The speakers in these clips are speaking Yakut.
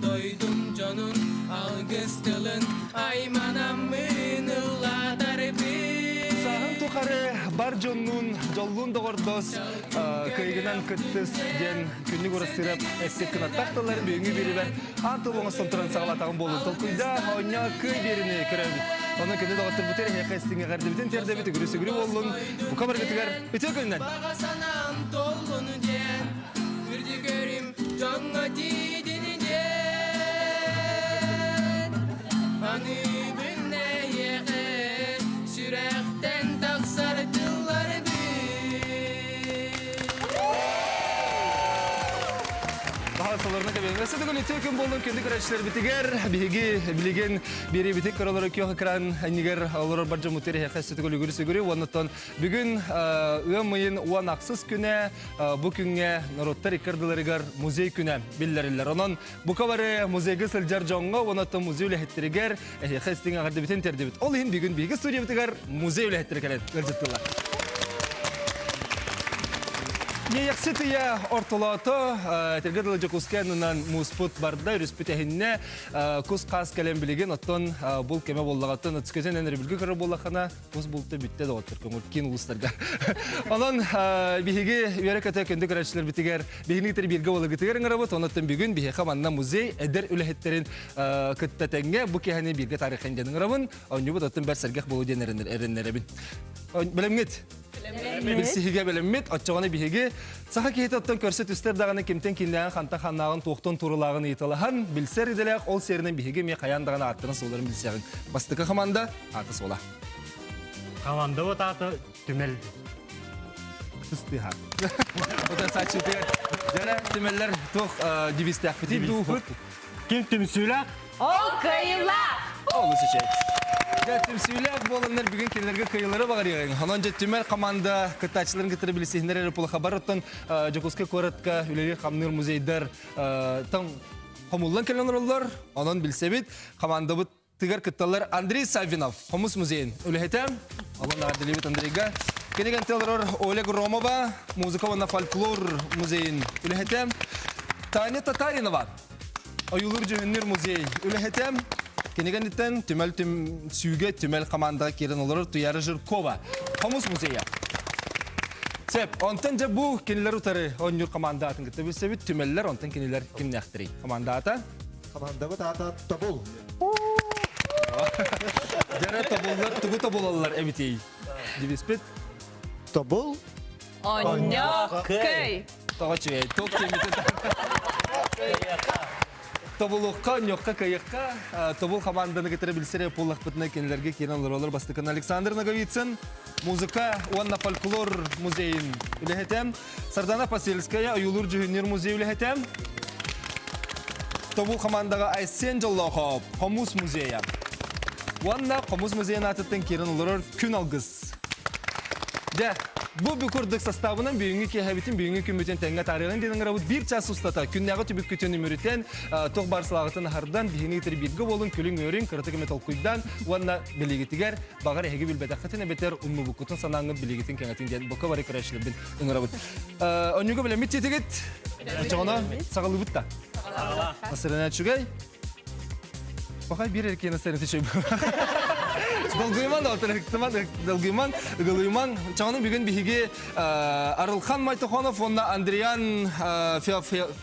Дойдум дьонун алгыс тылын айманаммын ыллатарбын. Сааһын тухары бар дьоннуун, дьоллуун доҕордос, кыайыгынан кыттыс диэн күннүк урастыырап эппит кынаттаах тыллар бүгүҥҥү биэрибэр аан тыл оҥостон туран саҕалаатаҕым буолун толкуйда оонньоо кыай биэrini көрөбүт. Онон күндү доҕотторбутугар эһиэхэ истиҥ эҕэрдэбитин тиэрдэбит үгүрү-сүгүрү буоллун. Бука барыгытыгар үтүө күнүнэн! Баҕа санаам толлун диэн, үрдүгөрүм дьоҥҥо тиийдин диэн. Аныыбын эйиэхэ сүрэхтэн тахсар тылларбын. Баһа солорно кэбиэн. Өссө төгүл үтүө күн буоллун күндү көрөөччүлэрбитигэр. Биһиги билигин биэриибитин көрөлөрө күөх экран иннигэр олорор бар дьоммутугар эһиэхэ өссө төгүл үгүрү-сүгүрү. Уоннаттан бүгүн ыам ыйын 10 ахсыс күнэ бу күҥҥэ норуоттар икки ардыларыгар музей күнэ биллэриллэр. Онон бука бары музейга сылдьар дьоҥҥо уонна музей үлэһиттэригэр эһиэхэ истиҥ эҕэрдэбитин тиэрдибит. Ол иһин бүгүн биһиги студиябытыгар музей үлэһиттэрэ кэлэн ыалдьыттылар. Иэйэхсит ыйа ортолоото, этэргэ дылы Дьокуускай аннынан мууспут барда, өрүспүт эһиннэ, кус-хаас кэлэн билигин, оттон бул кэмэ буоллаҕыттан өтүскөтөн эн өрөбүлгэ көрөр буоллаххына, кус булта бүттэ доҕоттор көҥүл киин улуустарга. Онон биһиги үөрэ-көтө күндү көрөөччүлэрбитигэр биһигини кытары бииргэ буоларгытыгар ыҥырабыт. Онон бүгүн биһиэхэ манна музей эдэр үлэһиттэрин кытта тэҥҥэ бу киэһэни бииргэ тарыхын диэн ыҥырабын. Оонньуубут оттон бэрт сэргэх буолуо диэн эрэннэрэбин. Бэлэмҥит? Билсиһигэ бэлэммит. Оччоҕуна биһиги саха киһитэ оттон көрсө түстэр даҕаны кимтэн кимнээҕин, хантан ханнааҕын, туохтан турулааҕын ыйыталаһан билсэр идэлээх ол сиэринэн биһиги эмиэ хайаан даҕаны ааттарын суолларын билсиэҕиҥ. Бастакы хамаанда аата суола. Командабыт аата түмэл. Тыстыһа. Ота саччытыгар дьара түмэллэр туох девизтээхпитий дуу? Ким түмсүүлээх? Ол кыайыылаах! Олус үчүгэй. Дьэ, түмсүүлээх буоланнар бүгүн кинилэргэ кыайыылары баҕарыаҕыҥ. Онон дьэ түмэл команда кыттааччыларын кытары билсиһиннэр эрэ пулахабар оттон Дьокуускай куоратка үлэлиир-хамныыр музейдар там хомуллан кэлэн олороллор. Онон билсэбит. Командабыт тыгар кытталлар Андрей Саввинов, Хомус музейын үлэһитэ. Олон эҕэрдэлиибит Андрейга. Кинигэнти олорор Оля Громова, музыка уонна фольклор музейын үлэһитэ. Таня Татаринова, Ойуулуур дьүһүннүүр музей үлэһитэ. Кинигэнниттэн түмэл түмсүүгэ түмэл командаҕа киирэн олорор Туяра Жиркова, Хомус музейа. Сөп, онтон дьэ бу кинилэр утары оонньуур команда аатын кытта билсэбит. Түмэллэр, онтон кинилэр кимнээхтэрий? Команда аата? Командабыт аата Тобул. Дьэрэ тобуллар тугу тобулаллар эбитий? Дибиспит. Тобул. Онньо көй. Тоҕо үчүгэй. Туох тиэмитин Тобулукка, онньохха, кыайыахха Тобул команданы кытары билсэр буоллахпытына кинилэргэ киирэн олоролор бастакын Александр Ноговицын, музыка уонна фольклор музейын үлэһитэ, Сардана Посельская, ойуулуур дьүһүннүүр музей үлэһитэ, Тобул командаҕа Айсен Дьоллоохоп, Хомус музейа. Уонна Хомус музейын аатыттан киирэн олорор Күн Алгыс. Дьэ, бу бу курдук составынан бүгүҥҥү киэһэбитин, бүгүҥҥү күммүтүн тэҥҥэ таарыйан диэн ыҥырабыт. Биир час устата күннээҕи түбүккүтүн үмүрүтэн, туох баар сылааҕытын аһардан, биһини ыытар бииргэ буолун, күлүҥ-үөрүҥ, кыратык эмэ толкуйдаан уонна билигитигэр баҕар эһиги билбэтэххитин эбэтэр умнубуккутун санааҥҥыт билигитин кэҥэтин диэн бука бары көрөөччүлэрбин ыҥырабыт. Онньуга билэммит тиэтигит? Оччоҕуна саҕалыыбыт да? Насырына үчүгэй. Пахай биир эркиэн насырына үчүгэй. Долгуйман, долгуйман, долгуйман, ыгылыйман. Чаҕаны бүгүн биһиги Арылхан Майтохонов уонна Андриан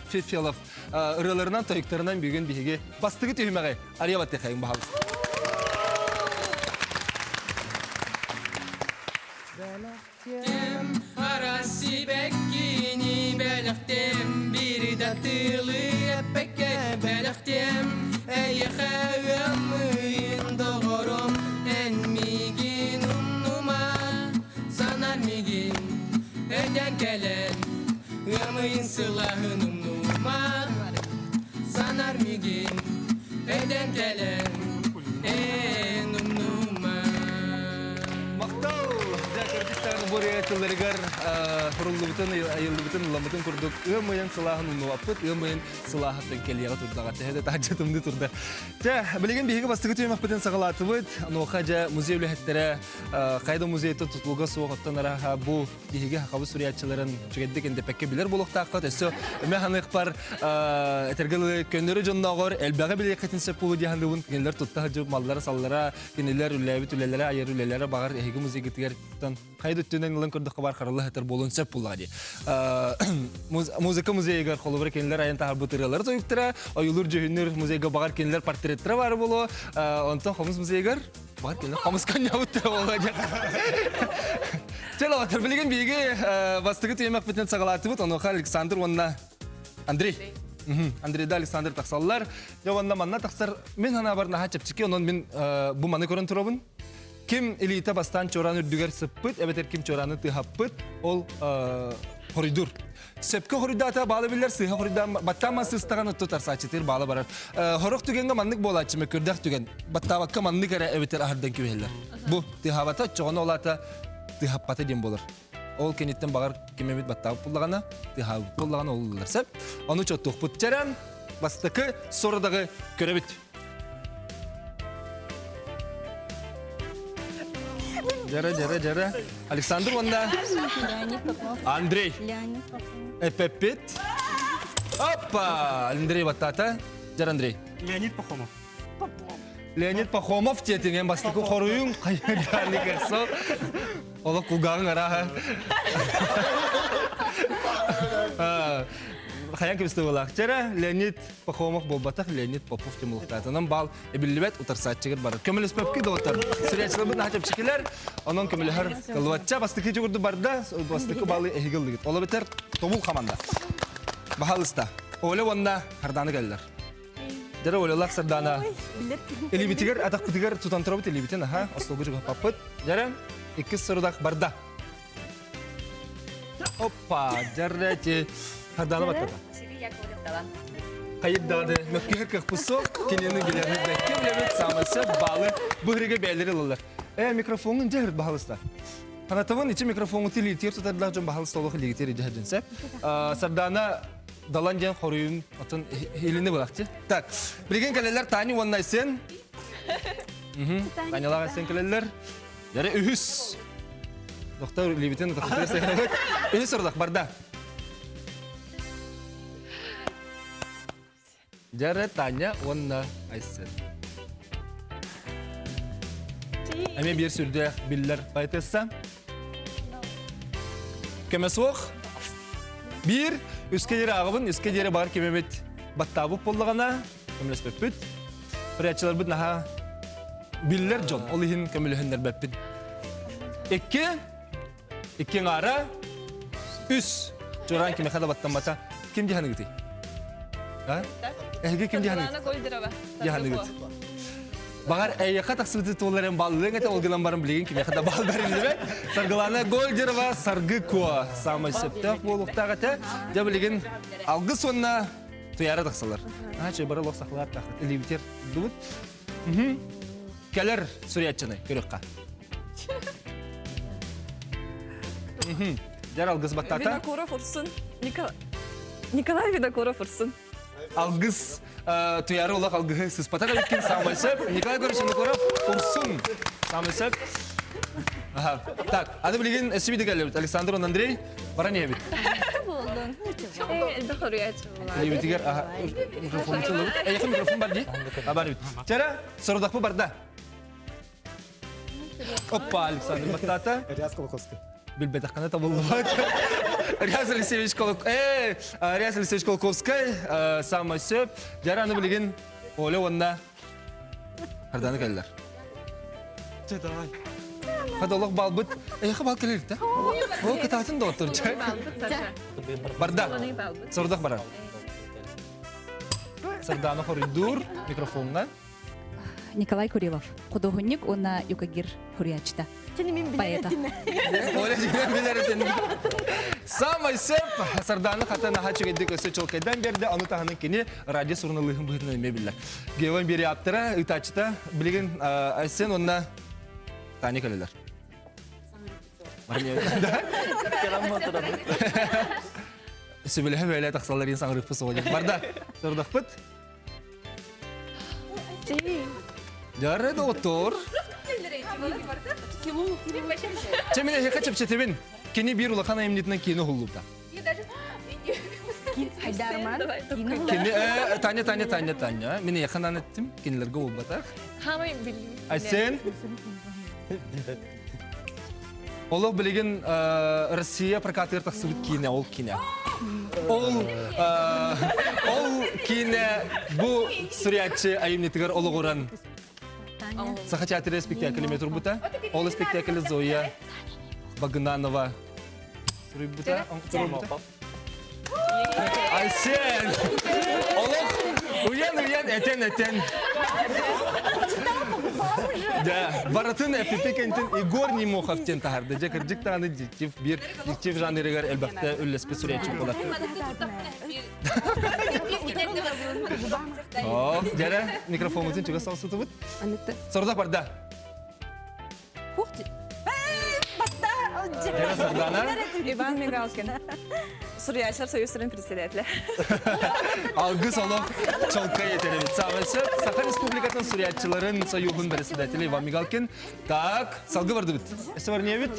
Фефелов ырыаларынан, тойуктарынан бүгүн биһиги бастыгы түһүмэҕи арыйа баттыхайын баһалыста. Арасибэккини бэлэхтиэм, биир да тылы эппэккэ бэлэхтиэм. Эйиэхэ ыаммыйын доҕорум, эн миигин умнума, санар миигин өйдөөн кэлэн, ыамыйын сылаһын умнума, санар миигин өйдөөн кэлэн, эн умнума. Махтал! Дьэ, кырдьыктарын бу ырыа тылларыгар хуруллубутун, айыллыбытын, ылламмытын курдук ыам ыйын сылааһын умнубаппыт, ыам ыйын сылааһыттан кэлиэҕэ турдаҕа. Төһө да таһырдьа тымныы турда. Чэ, билигин биһиги бастакы түһүмэхпитин саҕалаатыбыт. Онуоха дьэ музей үлэһиттэрэ хайда музейтан тутулуга суох оттон араха бу биһиги хахабы суруйааччыларын үчүгэйдик эндэппэккэ билэр буолуохтааххыт. Өссө эмэ ханыахпар этэргэ көннөрү дьоннооҕор элбэҕи билиэххитин сөп буолуо дии саныыбын. Кинилэр тутта сылдьыбыт маллара-саллара, кинилэр үлэлээбит үлэлэрэ, айар үлэлэрэ баҕар эһиги музейгытыгар хайа да өттүнэн ылан көрдөххө баар харалла сытар буолуон сөп буоллаҕа дии. Музыка музейыгар холобура кинилэр айан таһарбыт ырыалары тойуктара, ойуулуур дьүһүннүүр музейга баҕар кинилэр портреттара баар буолуо. Онтон хомус музейыгар баҕар кинилэр хомус конньобуттара буолуо диэн. Чэ, доҕоттор, билигин биһиги бастакы түһүмэхпитин саҕалаатыбыт. Онуоха Александр уонна Андрей. Андрей да Александр тахсаллар. Дьэ уонна манна тахсар мин санаабар наһаа чэпчэки, онон мин бу маны көрөн турабын. Ким илиитэ бастаан чуораан үрдүгэр сыппыт, эбэтэр ким чуорааны тыаһаппыт, ол хоруйдуур. Сөпкө хоруйдаата баала биллэр, сыыһа хоруйдаан баттаан мас сыстаҕан отту тарсааччытыыр баала барар. Хорох түгэҥҥэ маннык буолааччы мөккүрдэх түгэн, баттаабакка маннык эрэ эбэтэр аһардан кэбиһэллэр. Бу тыаһаабата, оччоҕуна ол аата тыаһаппата диэн буолар. Ол кэнниттэн баҕар ким эмит баттаабыт буоллаҕына, тыаһаабыт буоллаҕына ол ылыллар сөп. Ону чоттуохпут чэрэн, бастакы сорудаҕы көрөбүт. Дьара, дьара, дьара. Александр уонна Леонид Попов. Андрей. Леонид Попов. Эппэппит. Опа! Андрей баттаата. Дьара Андрей. Леонид Пахомов. Леонид Пахомов диэтиҥ эн бастакы хоруйуҥ хайыдааны көрсө. Олох кулгааҕыҥ арааһа. Хайан кэбистэ буолаах. Чэрэ, Леонид Пахомов буолбатах, Леонид Попов тимулуктаатынан баал эбиллибэт утарсааччыгар барар. Көмөлөспөпкү доҕоттор. Сүрээччилэрбит наһаа чэпчэкилэр, онон көмөлөһөр кылыбачча. Бастакы чугурду барда, бастакы баалы эһиги ыллыгыт. Ол эбэтэр тобул хаманда. Баһалыста. Оля уонна Харданы кэллэр. Дьэ, Олялаах Сардаана илиибитигэр, атахпытыгар тутан турабыт илиибитин, аха, остуолга чугаһаппаппыт. Дьэрэ, иккис сорудах барда. Оппа, дьэрэ, ти Сардаана баттата. Хайыр даҕаны мөккүһэр кыахпыт суох, кинини билэбит бэккэ билэбит, саамай сөп баалы быһырыга бэйэлэри ылаллар. Э, микрофоҥун дьэ баһалыста. Ханатабын ичи микрофоҥу тилиитигэр тутардаах дьон баһалыста олох илиигитигэр идьэһэрдин сөп. Сардаана Далан диэн хоруйун отон илини булахчы. Так, билигин кэлэллэр Таня уонна Айсен. Танялаах Айсен кэлэллэр. Дәрі үһүс. Доктор Левитин Үһүс ордах барда. Дьэрэ Таня уонна Айсен. Эмиэ биир сүрдээх биллэр поэтесса. Көмө суох. Биир, үскэ диэри ааҕабын, үскэ диэри баар ким эмит баттаабыт буоллаҕына, көмөлөспөппүт. Прячаларбыт наһаа биллэр дьон, ол иһин көмөлөһүннэрбэппин. Икки, Икки аҥаара, үс. Чуораан кимиэхэ да баттаммата. Ким дьаһаныгытый? А? Эһиги ким дьаһаныгыт? Гольдерова. Дьаһаныгыт. Баҕар эйиэхэ тахсыбыты туолларын баллыаҥ этэ ол гынан баран билигин кимиэхэ да бал бэриллибэт. Саргылана Гольдерова Саргы Куо саамай сөптөөх буолуохтаах этэ. Дьэ билигин алгыс уонна туйаара тахсалар. Аа чэ бары лох сахалар тахат илиибитер дубут. Кэлэр суруйааччыны көрүөххэ. Дьэр алгыс баттата. Винокуров Урсун. Николай Винокуров Урсун. Алгыс туйары олох алгыһы сыспатах эбиккин саамай сөп. Николай Егорович Винокуров Урсун. Саамай сөп. Ага. Так, аны билигин өссө биир кэллибит. Александр уонна Андрей баран иһэбит. Элбэх хоруйааччы Илиибитигэр микрофон ылыбыт. Эйиэхэ микрофон бар дии? А бар эбит. Чара, сорудахпы барда. Оппа, Александр баттаата. Ряз Колоковский. Билбэтэххинэ табыллыбат. Ряз Алексеевич Колок... Э, Ряз Алексеевич Колоковскай, самый сөп. Дьара аны билигин Оля уонна Харданы кэллэр. Чэ, давай. Хада олох балбыт. Эйхэ бал кэлэр да? Ол кытаатын да оттор. Барда. Сордох барар. Сардаана хоруйдуур микрофоҥҥа. Николай Курилов, художник уонна юкагир хуруйааччыта. Поэта. Оля билэр этин. Самай сөп Сардаана хата наһаа үчүгэйдик өссө чуолкайдан биэрдэ, ону таһынан кини радио суруналыыһын быһыытынан эмиэ биллэр. Геон биэри ааптара, ыытааччыта билигин Айсен уонна Таня кэлэлэр. Сөбүлэһэ бэйэлэ тахсалларын саҥарыппыт соҕо диэн. Барда, сорудахпыт. Дьары доҕоттоор. Чэ, мин эһиэхэ чэпчэтибин. Кини биир улахан айымньытынан киинэ уһуллубута. Хайдарман. Кини э, Таня, Таня, Таня, Таня. Мин эйиэхэ анаан эттим, кинилэргэ буолбатах. Хамай билим. Айсен. Олох билигин Россия прокатыгар тахсыбыт киинэ, ол киинэ. Ол ол киинэ бу суруйааччы айымньытыгар олоҕуран Саха театры спектакль эмиэ турбута. Ол спектакль Зоя Багынанова суруйбута. Суруйбута. Айсен! Олох уйан-уйан этен-этен. Да, барытын эпипи кентин Егор Немохов тен тахарды. Же кырдьык даҕаны детектив бир детектив жанрыгар элбэхтэ үллэспит суруйааччы буолар. О, дьэрэ, микрофоммутун чугас алсытыбыт. Сордох барда. Дьэрэ Сардана. Иван Мигалкин. Суруйааччылар союзтарын председателэ. Алгыс олох чолкай этеребит. Саамайсы Саха Республикатын суруйааччыларын союһун председателэ Иван Мигалкин. Так, салгы бардыбыт. Эссе бар не бит?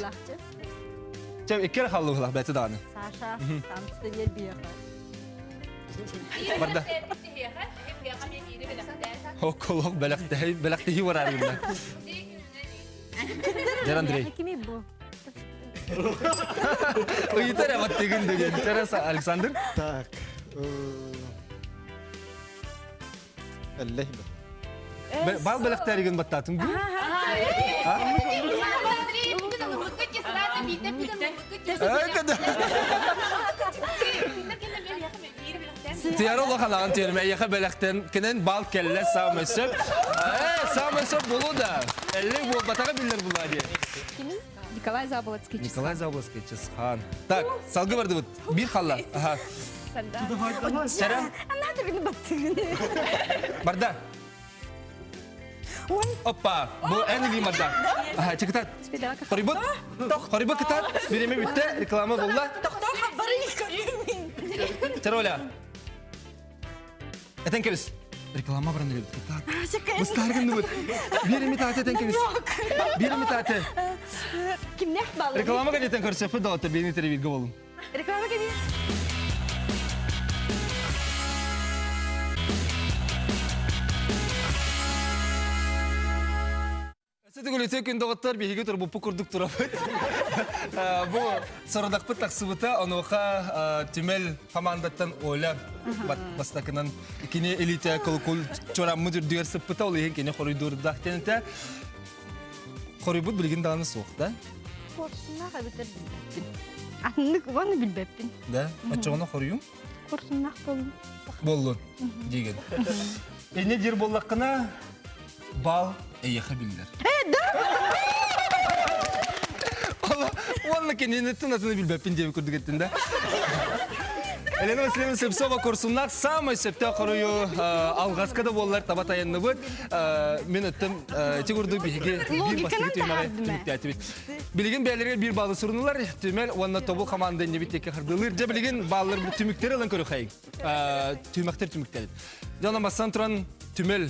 Чэ, икки халлы бәті даҕаны. Саша, там биэхэ. Барда. Околок бэлэхтэһи бэлэхтэһи барааргында. Дер Андрей. Кими бу? Ыйытар эбаттыгын деген. Тереса Александр. Так. Эллей Бал бэлэхтэригин баттаатын бу? Тиара улахан тиэрмэ эйэхэ бэлэхтэн кэнэн бал кэллэ саамай сөп. Ээ, саамай сөп болу да. Эллей буолбатаҕа биллэр булаа диye. Николай Заболоцкий. Николай Заболоцкий Чысхан. Так, салгы бардыбыт. Бир халла. Аха. Сара. Барда. Опа, бу эн илии барда. Аха, чекытат. Хорибут. Хорибут кытат. Биреме бүтте, реклама булла. Чароля. Этен кебис. Реклама баран өлөбүт. Кытаат. Быстааргын дыбыт. Биреме тааты этен кебис. Биреме тааты. Кимнех баллы? Реклама кәнетен көрсөппүт доҕотто бени телевизорга болун. Реклама кәне. Өссө күн доҕоттор биһиги турбуппут курдук турабыт. Бу сородахпыт тахсыбыта, онуоха түмэл командаттан Оля бастакынан кини элите колокол чораммыт үрдүгэр сыппыта, ол иһин кини хоруйдуурдаах тенете. Хоруйбут билигин даҕаны суох да? Корсуннаах эбитэр билбэппин. Атыннык уонна билбэппин. Да? Оччоҕуна хоруйуҥ? Корсуннаах боллун. Боллун диигин. Инне диир буоллаххына бал эйиэхэ биллэр. Э, да? Уонна кинини тынатыны билбэппин диэби курдук эттин да. Елена Васильевна Слепцова курсуннаах самай сөптөөх хоруйу алҕаска да буоллар таба тайанныбыт. Мен өттөн ити курдук биһиги биир бастакы түмэҕи түмүктээтибит. Билигин бэйэлэригэр биир баалы сурунулар. Түмэл уонна тобул команда иннибит текке хардылыр. Дьэ билигин бааллар түмүктэри ылан көрүхэйин. Түмэхтер түмүктэрин. Дьэ бастан туран түмэл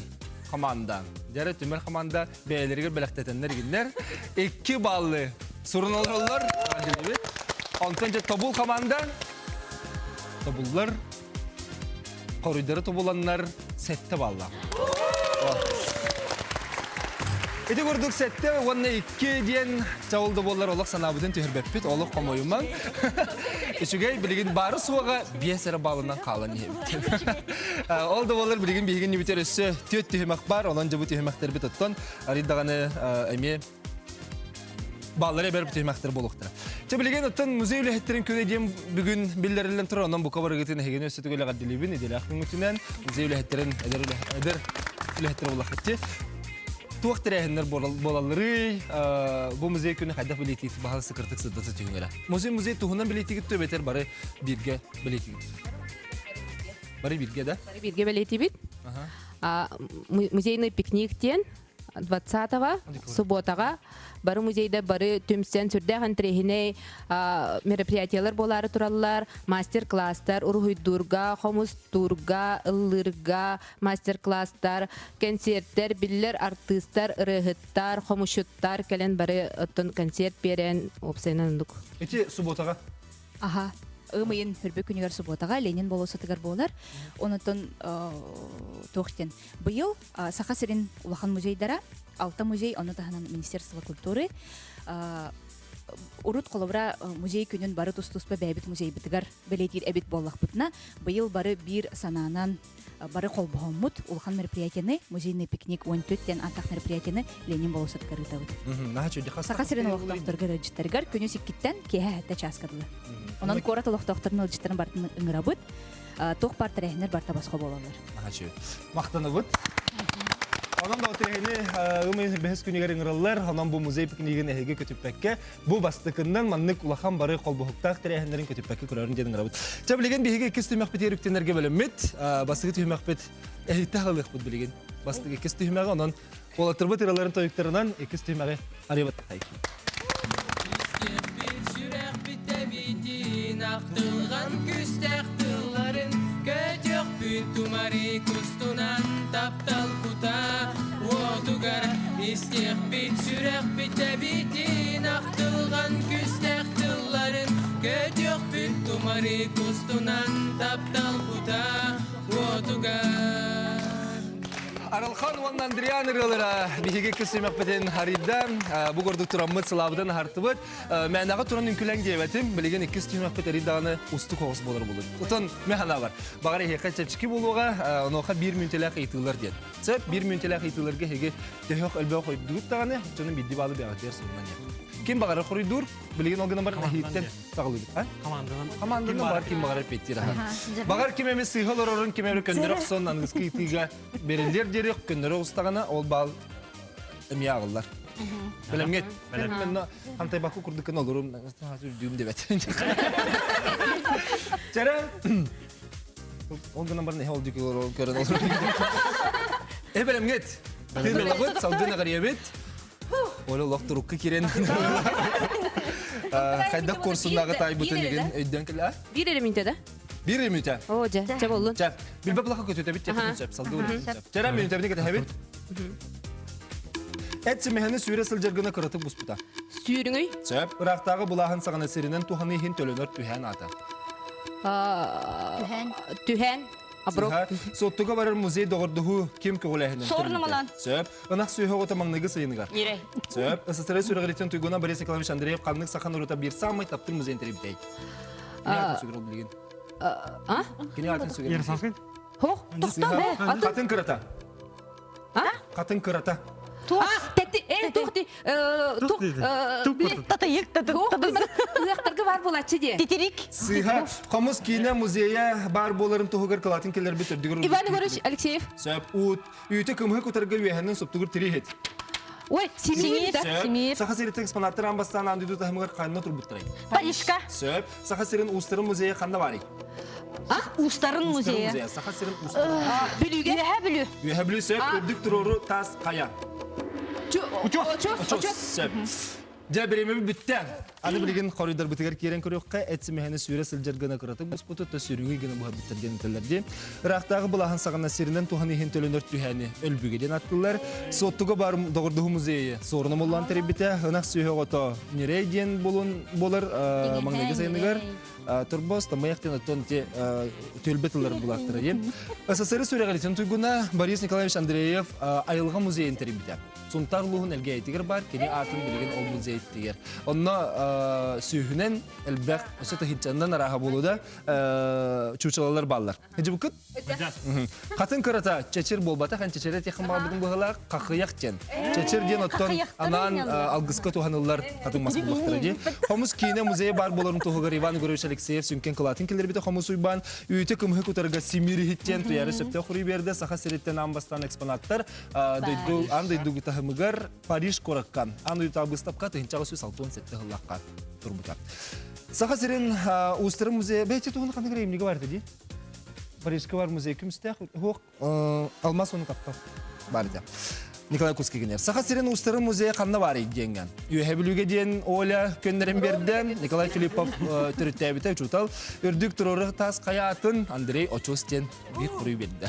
команда. Дьэрэ түмэл команда бэйэлэригэр бэлэхтэтэннэр игиннэр. Икки баллы суруналлар. Онтон дьэ тобул команда тобуллар хоруйдары тобуланнар сэттэ балла. Ити курдук сэттэ уонна икки диэн чаул да буоллар олох санаабытын түһэрбэппит, олох хомойумаҥ. Үчүгэй билигин бары суоҕа биэс эрэ баалынан хаалан иһэбит. Ол да буоллар билигин биһигин нүбүтэр өссө түөрт түһүмэх бар, онон дьэ бу түһүмэхтэрбит оттон арыйдаҕаны эмиэ Баллары эбэр түһүмэхтэр буолуохтара. Чэ билигин оттон музей үлэһиттэрин күнэ диэн бүгүн биллэриллэн турар. Онон бука барыгытын эһигини өссө төгүл эҕэрдэлиибин идэлээх күҥҥүтүнэн музей үлэһиттэрин эдэр эдэр үлэһиттэр буоллаххытчы. Туох тэрээһиннэр буолалларый? Бу музей күнү хайдах билиитигит баһан сыкыртык сырдата түһүҥэрэ. Музей музей туһунан билиитигит төбөтөр бары бииргэ билиитигит. Бары бииргэ да? Бары бииргэ бэлиэтибит. Музейный пикник диэн. 20-го субботаҕа бары музейда бары түмсэн сүрдээх интэриэһинэй мероприятиялар буолаары тураллар, мастер-класстар, уруһуйдуурга, хомустуурга, ыллыырга мастер-класстар, концерттэр, биллэр артыыстар, ырыаһыттар, хомусчуттар кэлэн бары оттон концерт биэрэн уопсайынан оннук. Ити субботаҕа Аха. Ыам ыйын хүрбү күнүгэр субуотаҕа Ленин болуоссатыгар буолар. Онотон туох диэн быйыл Саха сирин улахан музейдара, алта музей, ону таһынан Министерство культуры урут холобура музей күнүн бары тус-туспа бэйэбит музейбытыгар бэлиэтиир эбит буоллахпытына, быйыл бары биир санаанан бары холбоһоммут улахан мероприятияны музейный пикник 14 диэн ааттаах мероприятияны Ленин болуоссатыгар ыытабыт. Саха сирин олохтоохторугар ыалдьыттарыгар күнүс иккиттэн киэһэ сэттэ чааска дылы. Онон куорат олохтоохторун ыалдьыттарын бартын ыҥырабыт. Туох баар тэрээһиннэр барта босхо буолаллар. Махтанабыт. Онон да тэрээһини ымый бэһис күнүгэр ыҥыраллар. Онон бу музей пикнигин эһиги көтүппэккэ, бу бастакыннан маннык улахан бары холбоһуктаах тэрээһиннэрин көтүппэккэ көрөрүн диэн ыҥырабыт. Чэ билигин биһиги иккис түһүмэхпитигэр үктэнэргэ бөлөммүт. Бастакы түһүмэхпит эһиттэ халыахпыт билигин. Бастакы иккис түһүмэҕи онон уолаттарбыт ыраларын тойуктарынан иккис түһүмэҕи арыйабыт. Сүрэхпит тэбиитин ахтылҕан күстээх тылларын көтөхпүт тумары кустунан таптал кута уотугар истиэхпит сүрэхпит тэбиитин ахтылҕан күстээх тылларын көтөхпүт тумары кустунан таптал кута уотугар Арылхан уонна Андриан ырыалара биһиги кысымаппытын харыйда. Бу курдук тураммыт сылаабытын аһартыбыт. Мээнэҕэ туран үҥкүлэҥ диэбэтим. Билигин иккис түһүмэхпит эрий даҕаны устук оҕус буолар булун. Отон механа бар. Баҕар эһиэхэ чэпчэки буолуоҕа, онуоха биир мүнтэлээх ыйытыылар диэн. Сөп, биир мүнтэлээх ыйытыыларга эһиги төһөх өлбөх хойдугут даҕаны, дьонум биирдии баалы бэҕэтигэр сурунан Ким баҕарар хоруйдуур, билигин ол гынан баран эһииттэн саҕалыыбыт. А? Команданан. Команданан бар ким баҕарар петтир аха. Баҕар ким эми сыыһа олорорун ким эми көннөрө охсон аныгыскы ыйытыыга бериллиэр диэри көннөрө оҕустаҕына ол баал эмиэ ааҕыллар. Бэлэмҥет. Бэлэмҥет. Хантайбакка курдук гына олорум үрдүүм дебет. Чара ол гынан баран эһэ ол диэки олорон көрөн олорор. Э бэлэмҥет. Тыын салгын аҕарыйабыт. Оля олох турукка киирэн хайдах курсуннааҕы таайбытын игин өйдөөн кэлэ. Биир эрэ мүнтэ да? Биир эрэ мүнтэ. Оо, дьэ, чэ боллун. Чэ, билбэт булаха көтүтэбит чэ сөп, салгыы үлэбит сөп. Чэрэ мүнтэбини кэтэһэбит. Эт симэһэни сүүрэ сылдьар гына кыратык буспута. Сүүрүҥүй? Сөп, ыраахтааҕы былааһын саҕана сиринэн туһаныы иһин төлөнөр түһээн аата. Түһээн. Түһээн. Аброк. Суоттуга барар музей доҕордоһуу ким көҕүлээһинэн Сорнумалан. Сөп. Ынах сүөһү оҕото маҥнайгы сайыныгар. Ньирэй. Сөп. СССР сүрэҕириттэн туйгуна Борис Николаевич Андреев ханнык саха норуота биир саамай таптыыр музейын тэрийбитэй? Кини аатын сүгэр ол билигин. А? Кини аатын сүгэр. Ярославский? Хох, тохтоо бе. Хатын кырата. А? Хатын кырата. А, тәтти, э, туох ди, туох, Татайык, ыахтарга бар буолааччы дии. Титирик. Сыыһа, хомус киинэ музейа баар буоларын туһугар кылаатын киллэрбит үрдүгэр Иван Егорович Алексеев. Сөп, уут, Үүтэ кымыһы кутарга үөһэннэн суптугур тирииһит. Ой, симиир да? Симиир. Саха сириттэн экспонаттар аан бастаан аан дойду таһымыгар ханна турбуттарай? Парижка. Сөп. Саха сирин уустарын музейа ханна барый? Уустарын музейа. Саха сирин уустарын. Бүлүүгэ. Үөһэ Бүлүү. Үөһэ Бүлүү сөп. Үрдүк туруору таас хайа. Очуос. Очуос. Сөп. Дьэ, бириэмэбит бүттэ. Аны билигин хоруйдарбытыгар киирэн көрүөххэ, эт симэһэни сүүрэ сылдьар гына кыратык буспуту, то сүрүҥүй гына буһарбыттар диэн этэллэр дии. Ыраахтааҕы былааһын саҕана сиринэн туһан иһин төлөнөр түһээни өлбүгэ диэн аттылар. Суоттуга баар доҕордоһуу музейы суоруна муллаан тэрийбитэ. Ынах сүөһү оҕото Ньирэй диэн булун буолар маҥнайгы сайыныгар Турбос тамайах диэн оттон те түөлбэ тыллар булаактара диэн. СССР сүрэҕэлитин туйгуна Борис Николаевич Андреев айылҕа музейын тэрийбитэ. Сунтаар улууһун Элгээйитигэр баар, кини аатын билигин ол музейиттигэр. Онно сүүһүнэн элбэх, өссө тыһыынчаннан арааһа буолуо да, чуучалалар бааллар. Дьыбыкыт? Хатын кырата чэчир буолбатах, эн чэчирэ тиэхин баҕарбытын быһыылаах, хахыйах диэн. Чэчир диэн оттон анаан алгыска туһаныллар хатын мас буллахтара дии. Хомус киинэ музейа баар буоларын туһугар Иван Егорович Алексеев сүҥкэн кылаатын киллэрбитэ Хомус Уйбаан үүтэ кымыһы кутарга симиир иһиттиэн туйаары сөптөөх хуруй биэрдэ Саха сириттэн аан бастаан экспонаттар дойду аан дойду таһымыгар Париж куоракка аан дойдутааҕы быыстапка 1867 сыллаахха турбута. Саха сирин уустарын музейа бэйти туһун ханнык эрэ бар дии. Парижка бар музей күмүстээх хуох алмаз оны таптал бар ди. Николай Кускигинер. Саха сирин уустарын музейа ханна баарый диэҥҥэ. Үөһэ Бүлүүгэ диэн Оля көннөрөн биэрдэ. Николай Филиппов төрүттээбитэ учуутал. Үрдүк туруору таас хайаатын Андрей Очус диэн биир хоруй биэрдэ.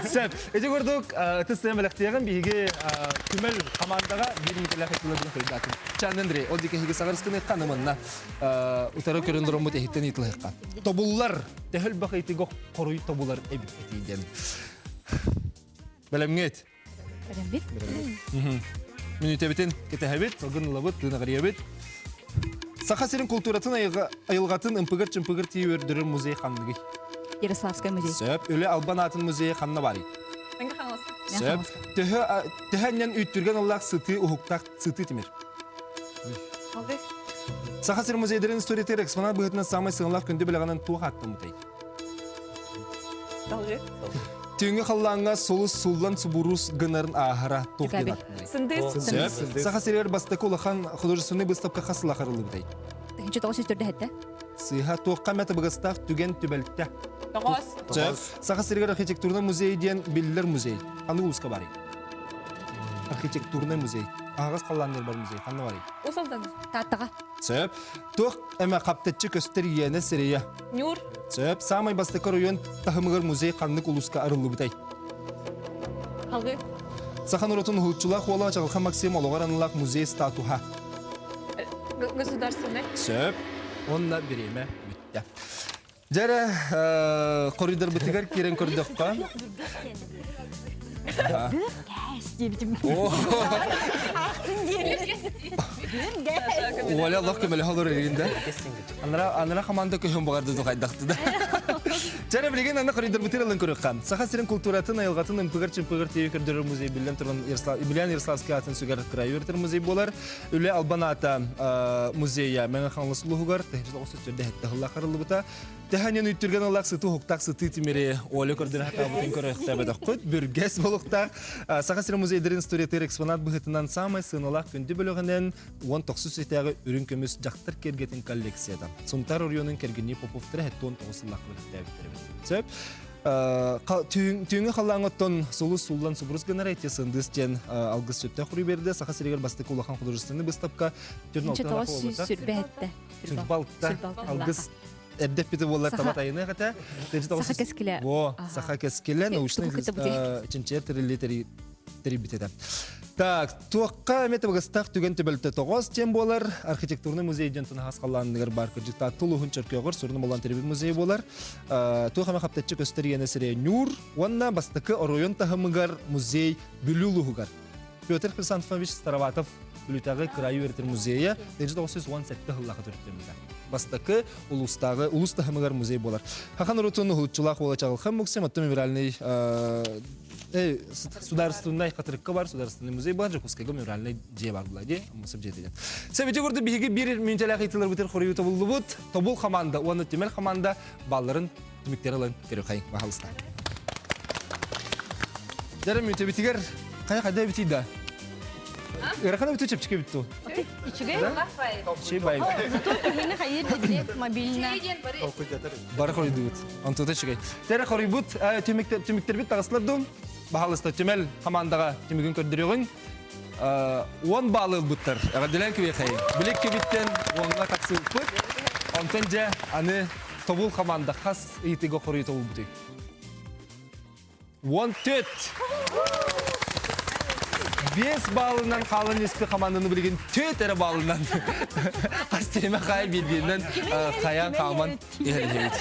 Сөп. Ити курдук ытыс тыам бэлэхтиэҕин биһиги түмэл хамаандаҕа биир миэтэлээх этилэрин хоруйдаатым. Чан Андрей, ол диэки эһиги саҕарыскыныахха аныманна утары көрөн тураммыт эһиттэн ыйытылыахха. Тобуллар, төһөл бах ыйтыга хоруй тобулар эбит этии диэн. Бэлэмҥит? Бэлэммит. Мүнүүтэбитин кэтэһэбит, салгын ылабыт, тыынаҕырыйабыт. Саха сирин култууратын айылҕатын ымпыгыр-чымпыгыр тии өрдөрөр музей ханныгый? Ярославскай музей. Сөп. Үлэ Албан аатын музейа ханна барый? Сөп. Төһө төһө анньан үүттүргэн ыллаах сытыы уһуктаах сытыы тимир? Саха сирин музейдарын историятыгар экспонат быһыытынан саамай сыаналаах күндү бэлэҕинэн туох ааттаммытай? Түүҥҥү халлааҥҥа сулус суллан субурус гынарын ааһара туох диэн ааттанарый? Сындыыс. Саха сиригэр бастакы улахан художественнай быыстапка хас сыл арыллыбытай? 1904 Сыыһа туохха эмэ табыгастаах түгэн түбэлтэ. Тоҕоос. Сөп. Саха сиригэр архитектурнай музей диэн биллэр музей. Ханнык улууска барый? Архитектурнай музей. Аһаҕас халлааннар бар музей. Ханна барый? Уус Алдан. Тааттаҕа. Сөп. Туох эмэ хаптаччы көстөр иэнэ сирэйэ. Ньуур. Сөп. Саамай бастакы оройуон таһымыгар музей ханнык улууска арыллыбытай? Халгыы. Саха норуотун уһулуччулаах уола Чаҕылхан Максим олоҕор аналлаах музей статуһа. Государственный. Сөп. Уонна бириэмэ бүттэ. Дьэ эрэ, хоруйдарбытыгар киирэн көрдөххө. Диэбитим. Оля олох көмөлөһө олорор да. Анара анара команда көһөн баҕарды тухайдахты да. Чэрэ билигин аны хоруйдарбытын ылын көрүөххэ. Саха сирин култууратын, айылҕатын ымпыгар-чымпыгар тиийэ көрдөрөр музей биллэн туран Емельян Ярославский аатын сүгэр кыраайы үөрэтэр музей буолар. Үлэ албан аата музейа Мэҥэ Хаҥалас улууһугар 1997 сыллаах арыллыбыта. Тэһэнин үттүргэн ыллаах сытыы уһуктаах сытыы тимири Оля көрдөрө хатаабытын көрөөхтөөбөтөххүт. Бүргэс болуктаах Саха сирин музейдарын историятыгар экспонат быһыытынан саамай сыаналаах күндү бөлөҕүнэн 19 сэтээҕи үрүҥ көмүс дьахтар киэргэтин коллекцията. Сунтаар оройуонун кэргэннии Поповтара 79 сыллаах бэлэхтээбиттэр эбит. Сөп. Түүҥҥү халлааҥҥа оттон сулус суллан субурус гынар эти сындыс диэн алгыс сөптөөх хоруй биэрдэ. Саха сиригэр бастакы улахан художественный выставка 1927. Сүрбалта алгыс эрдэ эппитэ буоллар таба тайыныах этэ. Саха кэскилэ. Во, саха кэскилэ научный чинчийэр тэриллии тэрийбит этэ. Так, туохха эмэ табыгастаах түгэн түбэлтэ тоҕоос диэн буолар. Архитектурный музей диэн тунахас халлааныгар бар кырдьыктаах тулуһун чөркөөҕөр сурун болан тэрийбит музей буолар. Туох эмэ хаптаччы көстөр иэнэ сирэ Ньуур уонна бастакы оройуон таһымыгар музей Бүлүү улууһугар. Петр Хрисанфович Староватов Бүлүүтээҕи кыраайы үөрэтэр музейа 1917 сыллаахха төрүттэммитэ. Бастакы улуустааҕы улуус таһымыгар музей буолар. Хахан урутун уһулуччулаах уола Чаҕылхан Муксим оттон мемориальный судаарыстыбаннай хатырыкка бар судаарыстыбаннай музей бар Дьокуускайга мемориальнай дьиэ бар була дии Мусып дьиэтигэр. Сэбити курдук биһиги биир мүнтэлээх ыйтыларбытыр хоруйу тобуллубут. Тобул команда уонна түмэл команда балларын түмүктэр ылан көрүхай баһалыста. Дәрі мүнтебитигер қая қайда битий да? Ыарахана бүтү чэпчэки бүттү. Үчүгэй. Чей бай. Зато киһини хайыр дидди мобильно. Бары хоруйдубут. Онтута үчүгэй. Тэрэ хоруйбут түмүктэрбит таҕыслар дуу? Баһалыста түмэл командаға түмүгүн көрдөрүөҕүҥ. 10 баалы ылбыттар. Эҕэрдэлээн күбүөхэй. Билик кибиттен уонга тахсыбыппыт. Онтон дьэ аны тобул команда хас ыйытыга хоруй тобулбутуй? 14! 5 баллынан хаалан испи команданы билигин 4 эрэ баллынан хас тиэмэ хай бииргинэн хайаан хааман иһэлиһэбит.